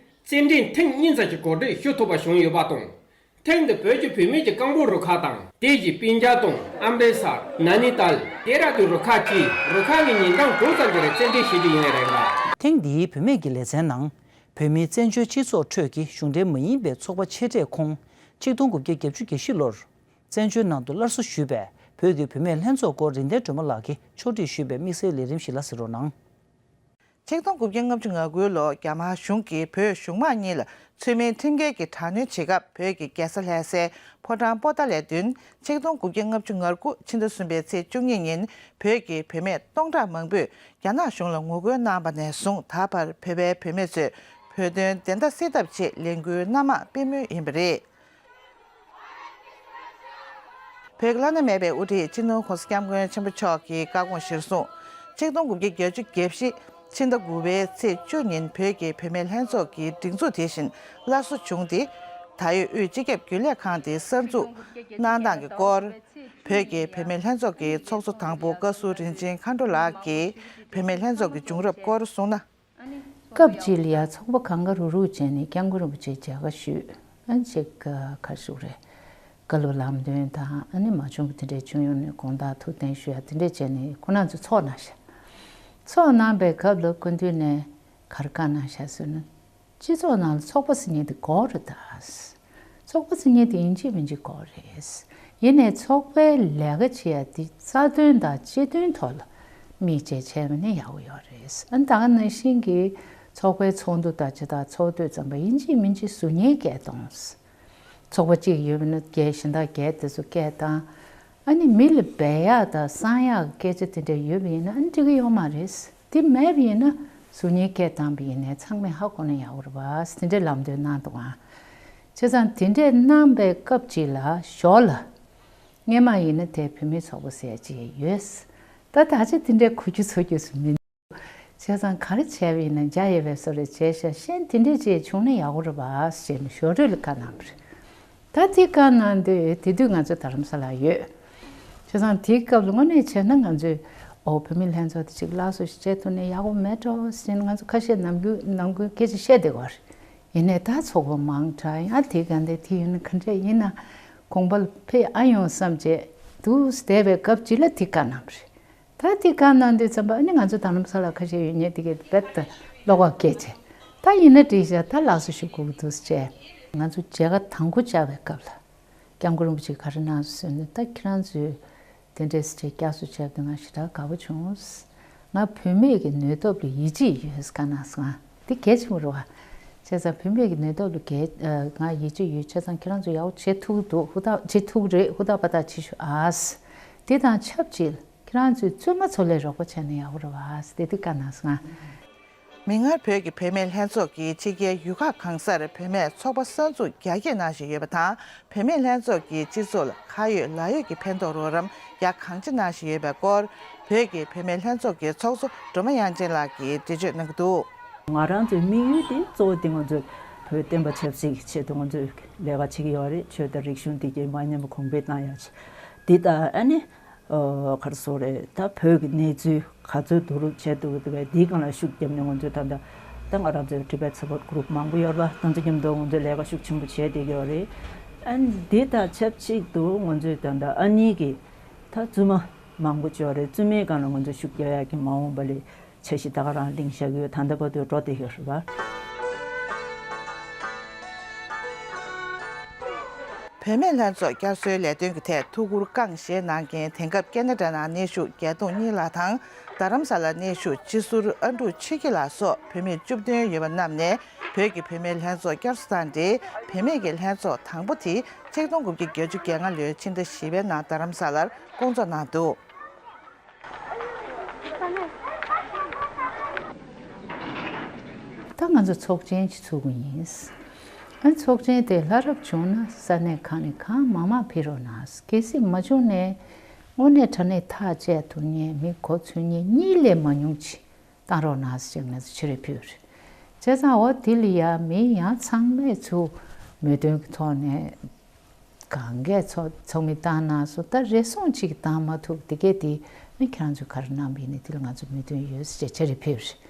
རྩེད་འགྲན་ཐེངས་གཉིས་ཙམ་ཞིག་གོ་སྒྲིག་ཞུ་ཐུབ་པ་བྱུང་ཡོད་པ་དང་། ཐེངས་འདི་བོད་ཀྱི་བུད་མེད་ཀྱི་ཀོང་པོ་རུ་ཁག་དང་། དེ་བཞིན་པིན་ཇ་དང་ཨམ་རི་སར། ནཱ་ནི་ཏཱལ། ལྡེ་ར་ལྡུན་རུ་ཁག་བཅས་རུ་ཁག་གི་ཉིན་གྲངས་དྲུག་ཙམ་གྱི་རིང་རྩེད་འགྲན་བྱེད་རྒྱུ་ཡིན་པའི་རེ་འགའ། ཐེངས་འདིའི་བུད་མེད་ཀྱི་ལེ་ཚན་ནང་། བོད་མིའི་བཙན་བྱོལ་སྤྱི་ཚོགས་ཁྲོད་ཀྱི་གཞུང་འབྲེལ་མ་ཡིན་པའི་ཚོགས་པ་ཆེ་གྲས་ཁོངས། ཆིག་སྟོང་དགུ་བརྒྱ་བརྒྱད་ཅུ་གྱ་བཞི་ལོར། བཙན་བྱོལ་ནང་དུ་སླར་གསོ་ཞུས་པའི་བོད་ཀྱི་བུད་མེད་ལྷན་ཚོགས་སྐོར་རིག་ལྡན་སྒྲོལ་མ་ལགས་ཀྱིས་ཕྱོགས་སྒྲིག་ཞུས་པའི་དམིགས་བསལ་ལས་རིམ་ཞིག་ལ་གཟིགས་རོགས་གནང་། ཆིག་སྟོང་དགུ་བརྒྱ་ལྔ་བཅུ་ང་དགུ་ལོར་རྒྱ་དམར་གཞུང་གིས་བོད་གཞུང་དམངས་གཉིས་ལ་ཚུལ་མིན་ཁྲིམས་འགལ་གྱི་དྲག་གནོན་བྱེད་སྐབས། བོད་ཀྱི་རྒྱལ་ས་ལྷ་སའི་ཕོ་བྲང་པོ་ཏཱ་ལའི་མདུན། ཆིག་སྟོང་དགུ་བརྒྱ་ལྔ་བཅུ་ང་དགུ་ཕྱི་ཟླ་གསུམ་པའི་ཚེས་བཅུ་གཉིས་ཉིན་བོད་ཀྱི་བུད་མེད་སྟོང་ཕྲག་མང་པོས་རྒྱ་ནག་གཞུང་ལ་ངོ་རྒོལ་གནང་བ་ནས་བཟུང་ད་བར་བོད་པའི་བུད་མེད་ཚོས་བོད་དོན་བདེན་མཐའ་གསལ་ཐབས་ཆེད་ལས་འགུལ་སྣ་མང་སྤེལ་མུས་ཡིན་པ་རེད། བོད་ཀྱི་བླ་ན་མེད་པའི་དབུ་ཁྲིད་སྤྱི་ནོར་༸གོང་ས་༸སྐྱབས་མགོན་ཆེན་པོ་མཆོག་གི་བཀའ་དགོངས་གཞིར་བཟུང་། ཆིག་སྟོང་དགུ་བརྒྱ་བརྒྱད་ཅུ་གྱ་བཞི་ཕྱི་ཟླ་དགུ་པའི་ཚེས་བཅུ་ཉིན་བོད་ཀྱི་བུད་མེད་ལྷན་ཚོགས་ཀྱི་སྒྲིག་འཛུགས་དེ་བཞིན་སླར་གསོ་བྱུང་སྟེ། ད་ཡོད་དབུས་སྤྱི་ཁྱབ་རྒྱུན་ལས་ཁང་དེ་གསར་འཛུགས་གནང་སྟངས་ཀྱི་སྐོར། བོད་ཀྱི་བུད་མེད་ལྷན་ཚོགས་ཀྱི་ཚོགས་གཙོ་དང་པོ་བཀའ་ཟུར་རིན་ཆེན་མཁའ་འགྲོ་ལགས་ཀྱིས་བུད་མེད་ལྷན་ཚོགས་ཀྱི་བྱུང་རབས་སྐོར་གསུངས་ན། སྐབས་གཅིག་ལ་ཡ་ཚོགས་པ་གང་ག་རུག་རུག་བྱས་ནས་སྐྱབས་མགོན་རིན་པོ་ཆེའི་མཇལ་ཁ་ཞུས། ཨ་ནི་ཅིག་ག་རེ་ཞུ་དགོས་རེད། བཀའ་སློབ་ལམ་སྟོན་དང་ཨ་ནི་མ་བྱུང་གི་དེ་འདྲས་བྱུང་ཡོང་ནས་དགོངས་དག་ཐུགས་བདེན་ཞུ་ཡ་དེ་འདྲས་བྱས་ནས་ཁོ་རང་ཚོ་ཚོགས་གནང་ཤག་ཚོགས་གནང་པའི་སྐབས་ལ་སྐུ་མདུན་ནས་ག་རེ་བཀའ་གནང་ཤག་ཟེར་ན། སྤྱི་ཚོགས་ནང་ལ་ཚོགས་པ་ཟེར་མཁན་དེ་དགོས་རེད་ད། ཚོགས་པ་ཟེར་མཁན་དེ་ཡིན་གཅིག་མིན་གཅིག་དགོས་རེད། ཡིན་ནའི་ཚོགས་པའི་ལས་ཀ་བྱེད་ཡ་དེ་རྩ་དོན་དང་སྤྱི་དོན་ཐོག་ལ་དམིགས་བྱས་བྱས་པ་ནི་ཡག་པོ་ཡོད་རེད། ཨ་ནི་ད་ག་ནང་བཞིན་གྱི་ཚོགས་པའི་ཚོགས་འདུ་དང་ཇི་ལྟར་ཚོགས་དུས་ཙམ་པ་ཡིན་གཅིག་མིན་གཅིག་གཟུགས་བརྙན་སྐད་གཏོང་། ཚོགས་པ་གཅིག་ཡོད་པ་ན་བརྒྱད་གཞན་དག་བརྒྱད་དེ་ཚོ་སྐད་བཏང་། ཨ་ནི་མི་ལ་འབད་ཡག་དང་གསང་ཡག་གི་སྐད་ཆ་དེ་འདྲ་ཡོད་པ་ཡིན་ན་ཨ་ནི་འགྲིག་གི་ཡོད་མ་རེད། དེ་མེད་པ་ཡིན་ན་གཟུགས་བརྙན་སྐད་བཏང་པ་ཡིན་ནའི་ཚང་མས་ཧ་གོ་ན་ཡག་པོ་རེད་པ། དེ་འདྲའི་ལམ་སྟོན་གནང་འདུག་ཨང་། བྱས་ཙང་དེ་འདྲས་གནང་པའི་སྐབས་ཅིག་ལ་ཞོར་ལ། སྔས་མ་ཡིན་ན་དེ་བུད་མེད་ཚོགས་པ་ཟེར་ཅིག་ཡོད། ད་ད་ཆ་དེ་འདྲའི་གོ་རྒྱུ་ཚོར་རྒྱུ་སུ་མི་འདུག་བྱས་ཙང་ག་རེ་བྱས་པ་ཡིན་ན་འཇའ་ཡལ་བའི་བཟོ་རེ་བྱས་ཤག་གཞན་དེ་འདྲས་ཅིག་བྱུང་ན་ཡག་པོ་རེད་པ་ཞེས་ནས་ཞོར་འཕྲོས་ལ་བཀའ་གནང་བ་རེད། ད་དེ་བཀའ་གནང་དུས་དེ་དུས་ང་ཚོ་རྡ་རམ་ས་ལ་ཡོད། བྱས་ཙང་དེའི་སྐབས་ལ་དངོས་གནས་བྱས་ན་ང་ཚོས་ཨོ་བུད་མེད་ལྷན་ཚོགས་དེ་གཅིག་སླར་གསོ་ཞིག་བྱེད་ཐུབ་ན་ཡག་པོ་མེད་འགྲོ་ཟེར་ནས་ང་ཚོ་ཁ་ཤས་ནམ་རྒྱུན་ནམ་རྒྱུན་སྐད་ཆ་བཤད་བསྡད་ཀྱི་ཡོད་རེད། ཡིན་ནའི་ད་ཚོགས་པ་མང་དྲགས་ཡང་དེ་ག་འདྲ་དེ་ཡིན་ན་ག་འདྲ་ཡིན་ན་དགོངས་པ་ལ་འཕེལ་ཨ་ཡོང་བསམ་བྱས་འདུག་བསྡད་པའི་སྐབས་གཅིག་ལ་དེ་བཀའ་གནང་བ་རེད། ད་དེ་བཀའ་གནང་དུས་ཙམ་པ་ཨ་ནི་ང་ཚོ་རྡ་རམ་ས་ལ་ཁ་ཤས་ཡོད་མཁན་དེ་གས་རྦད་དེ་བློ་ཁོག་སྐྱེས་བྱས། ད་ཡིན་ན་འགྲིག་ཤག་ད་ལགས་སོ་ཞུ་དགོས་ཀྱི་འདུག་ཟེར་བྱས། ང་ཚོ་མཇལ་ཁ་དང་པོ་བཅར་བའི་སྐབས་ལ་སྐྱབས་མགོན་རིན་པོ་ཆེས་ག་རེ་གནང་སོང་ཟེར་ན། ད་ཁྱེད་རང་ཚོས་དེ་འདྲས་ཟེར་བྱས་བསྐྱར་གསོ་བྱས་པ་དེ་ང་ཞེ་དྲག་དགའ་པོ་བྱུང་། ང་བུད་མེད་ཀྱི་ནུས་སྟོབས་ལ་ཡིད་ཆེས་ཡོད་ཟེར་བཀའ་གནང་སོང་ང་། དེ་གལ་ཆེན་པོ་རེད་པ། བྱས་ཙང་བུད་མེད་ཀྱི་ནུས་སྟོབས་ལ་གལ་ང་ཡིད་ཆེས་ཡོད། བྱས་ཙང་ཁྱེད་རང་ཚོ་ཡག་པོ་བྱེད་ཐུབ་ཀྱི་འདུག་ཧུར་ཐག་བྱེད་ཐུབ་ཀྱི་རེད། ཧུར་ཐག་པ་ཐག་བྱེད་ཤོག་ཨ། དེ་དང་ཆབས་ཅིག་ཁྱེད་རང་ཚོས་བཙུན་མ་ཚོ་ལ་རོགས་པ་བྱས་ན་ཡག་པོ་རེད་པ། དེ་དེ་བཀའ་གནང་སོང་ང་། མིག་སྔར་བོད་ཀྱི་བུད་མེད་ལྷན་ཚོགས་ཀྱིས་ཕྱི་རྒྱལ་ཡུལ་ཁག་གང་སར་བུད་མེད་ཚོགས་པ་གསར་འཛུགས་རྒྱ་སྐྱེད་གནང་བཞིན་ཡོད་པ་དང་། བུད་མེད་ལྷན་ཚོགས་ཀྱིས་སྤྱི་ཚོགས་ལ་ཁ་ཡོད་ལག་ཡོད་ཀྱི་ཕན་ཐོགས་རོགས་རམ་ཡག་གང་ཅི་གནང་བཞིན་ཡོད་པའི་སྐོར། བོད་ཀྱི་བུད་མེད་ལྷན་ཚོགས་ཀྱི་ཚོགས་གཙོ་སྒྲོལ་མ་དབྱངས་ཅན་ལགས་ཀྱིས་འགྲེལ་བརྗོད་གནང་གི་འདུག། ང་རང་ཚོའི་དམིགས་ཡུལ་དེ་གཙོ་བོ་དེ་ང་ཚོས་བོད་བསྟན་པ་ཆབ་སྲིད་ཀྱི་ཆེད་དུ་ང་ཚོས་ལས་ཀ་བྱེད་ཀྱི་ཡོད་རེད། ཆོས་དང་རིག་གཞུང་དེ་གའི་མ་ཉམས་པ་གོང་འཕེལ་བཏང་ཡག་ཆེད། འདི་དང་ཨ་ནི། ཨོ། ག་རེ་ཟེར་དགོས་རེད། ད་བོད་ཀྱི་གནས་ཚུལ་ག་ཚོད་བསྡུ་རུབ་བྱས་འདུག་དེ་བས་འདིའི་སྒང་ལ་ཤུགས་བརྒྱབ་ནས་ང་ཚོས་ད་ལྟ་ད་ང་རང་ཚོའི་Tibet Support Group་མང་པོ་ཡོད་རེད་པ། དེ་ཚོ་མཉམ་དུ་ང་ཚོས་ལས་ཀ་ཤུགས་ཆེན་པོ་བྱས་བསྡད་ཀྱི་ཡོད་རེད། ཨ་ནི་འདི་དང་ཆབས་ཅིག་ཏུ་ང་ཚོས་ད་ལྟ་ཨ་ནི་གི་ད་བཙུན་མ་མང་པོ་ཅིག་ཡོད་རེད། བཙུན་མའི་སྒང་ལ་ང་ཚོས་ཤུགས་རྒྱག་ཡག་གི་མ་འོངས་པ་ལ་འཆར་གཞི་ད་ག་རང་ལེན་བཞག་གི་ཡོད། ད་ལྟ་བར་དུ་འགྲོ་བསྡད་ཀྱི་ཡོད་རེད་པ། བུད་མེད་ལྷན་ཚོགས་བསྐྱར་གསོའི་ལས་དོན་གྱི་ཐད་ཐུགས་ཁུར་བསྐངས་ཞེས་གནང་མཁན་དེང་སྐབས་ཁེ་ན་ཌ་ནང་གནས་བཞུགས་རྒྱལ་མཐོང་གཉིས་ལགས་དང་། རྡ་རམ་ས་ལར་གནས་བཞུགས་སྤྱི་ཟུར་ཨ་འབྲུག་ཆོས་སྐྱིད་ལགས་སོགས་བུད་མེད་བཅུ་བདུན་ཡོད་པ་རྣམས་ནས་བོད་ཀྱི་བུད་མེད་ལྷན་ཚོགས་བསྐྱར་གསོ་དང་འབྲེལ། བུད་མེད་ཀྱི་ལྷན་ཚོགས་དང་པོ་དེ་ཆིག་སྟོང་དགུ་བརྒྱ་བརྒྱད་ཅུ་གྱ་ལྔ་ལོའི་ཕྱི་ཟླ་བཞི་པའི་ནང་རྡ་རམ་ས་ལར་སྐོང་ཚོགས་གནང་འདུག། ད་ང་ཚོ་ཚོགས་ཆེན་ཅིག་ཚུགས་ཀྱི་ཡིན། ཨ་ཚོགས་ཆེན་དེ་ལྷ་རབ་བྱུང་ན་ས་གནས་གང་ནས་གང་མང་མང་ཕེབས་རོགས་གནང་། གལ་སྲིད་མ་བྱུང་ནས་དངོས་གནས་དྲང་གནས་ཐག་བཅད་ཐུབ་མཁན་མི་གོ་ཚོད་མཁན་གཉིས་ལས་མ་ཉུང་ཅིག་བཏང་རོགས་གནང་ཞེས་ང་ཚོ་ཆེད་རེ་ཕུལ་རེད། བྱས་ཙང་འོ་དེ་ལ་ཡ་མི་ཡང་ཚང་མས་ཚུར་མོས་མཐུན་གྱི་ཐོག་ནས། གང་གས་ཚོགས་ཚོགས་མི་བཏང་གནང་སོང་། ད་རེ་ཟུང་གཅིག་བཏང་མ་ཐུབ་དེ་གས་དེ་ཨ་ཁྱེད་རང་ཚོས་ག་རེ་གནང་བ་ཡིན་ནའི་དེ་ལ་ང་ཚོ་མོས་མཐུན་ཡོད་ཟེར་བྱས་ཆེད་རེ་ཕུལ་རེད།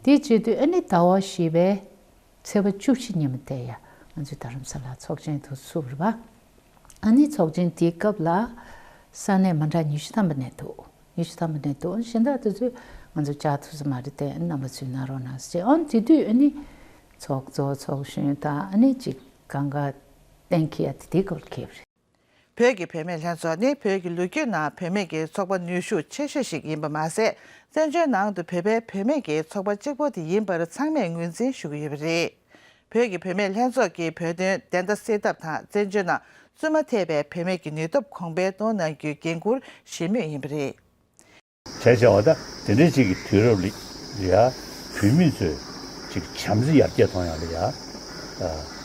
དེ་བྱེད་དུས་ཨ་ནི་ཟླ་བ་བཞི་པའི་ཚེས་པ་བཅུ་བཞི་ཉིན་མོ་དེ་ཡ་ང་ཚོས་རྡ་རམ་ས་ལར་ཚོགས་ཆེན་དུ་ཚུགས་རེད་པ། ཨ་ནི་ཚོགས་ཆེན་དེའི་སྐབས་ལ་ས་གནས་མི་གྲངས་ཉི་ཤུ་ཐམ་པ་ནས་འདུག། ཉི་ཤུ་ཐམ་པ་ནས་འདུག། གཞན་དག་དེ་ཚོས་ང་ཚོ་བཅར་ཐུབ་ས་མ་རེད་དེ། རྣམ་པ་ཚོས་གནང་རོགས་གནང་ཟེར། ཨ་ནི་དེ་དུས་ཨ་ནི་ཚོགས་གཙོ་ཚོགས་གཞོན་དང་ཨ་ནི་གཅིག་གང་ག་གཏན་འཁེལ་ཡ་དེ་དེའི་སྐོར་འཁེལ་བ་རེད། བོད་ཀྱི་བུད་མེད་ལྷན་ཚོགས་ནི་བོད་ཀྱི་ལོ་རྒྱུས་ནང་བུད་མེད་ཀྱི་ཚོགས་པ་ནུས་ཤུགས་ཆེ་ཤོས་ཤིག་ཡིན་པ་མ་ཟད། བཙན་བྱོལ་ནང་དུ་བོད་པའི་བུད་མེད་ཀྱི་ཚོགས་པ་གཅིག་པོ་དེ་ཡིན་པར་ཚང་མས་ངོས་འཛིན་ཞུ་གི་ཡོད་པ་རེད། བོད་ཀྱི་བུད་མེད་ལྷན་ཚོགས་ཀྱི་བོད་དོན་བདེན་མཐའ་གསལ་ཐབས་དང་། བཙན་བྱོལ་ནང་བཙུན་མ་ཐེ་བའི་བུད་མེད་ཀྱི་ནུས་སྟོབས་གོང་འཕེལ་གཏོང་གནང་རྒྱུའི་འགན་འཁུར་བཞེས་མུས་ཡིན་པ་རེད། བྱས་བྱས་པ་ད་དེ་འདྲའི་ཅིག་གི་དུས་རབས་ལ་ཡ་བུད་མེད་ཚོས་ཅིག་བྱམས་བརྩེ་ཡར་རྒྱས་གཏོང་ཡག་ལ་ཡ་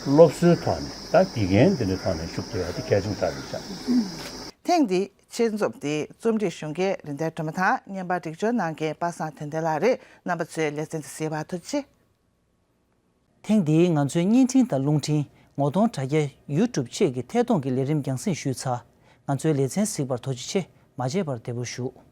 སློབ་གསོའི་ཐོག་ནས་ད་དགེ་རྒན་དེ་འདྲའི་ཐོག་ནས་ཤུགས་རྒྱག་ཡག་དེ་གལ་ཆེན་པོ་ལྟར་རེད་ཤག། ཐེངས་འདིའི་ཆེད་རྩོམ་དེ་རྩོམ་སྒྲིག་ཞུ་མཁན་རིན་ལྡན་སྒྲོལ་མ་དང་། བརྙན་པར་སྒྲིག་སྦྱོར་གནང་མཁན་པ་སངས་དོན་ལྡན་ལགས་རེད། རྣམ་པ་ཚོས་ལེ་ཚན་དེ་གཟིགས་པར་ཐུགས་རྗེ་ཆེ། ཐེངས་འདིའི་ང་ཚོའི་བརྙན་འཕྲིན་དང་རླུང་འཕྲིན་ངོ་གདོང་དྲ་རྒྱ་YouTube་བཅས་ཀྱི་ཐད་གཏོང་གི་ལས་རིམ་རྒྱང་སྲིང་ཞུས་ཚར། ང་ཚོའི་ལེ་ཚན་གཟིགས་པར་ཐུགས་རྗེ་ཆེ། མ་བརྗེད་པར་བདེ་པོ་བཞུགས།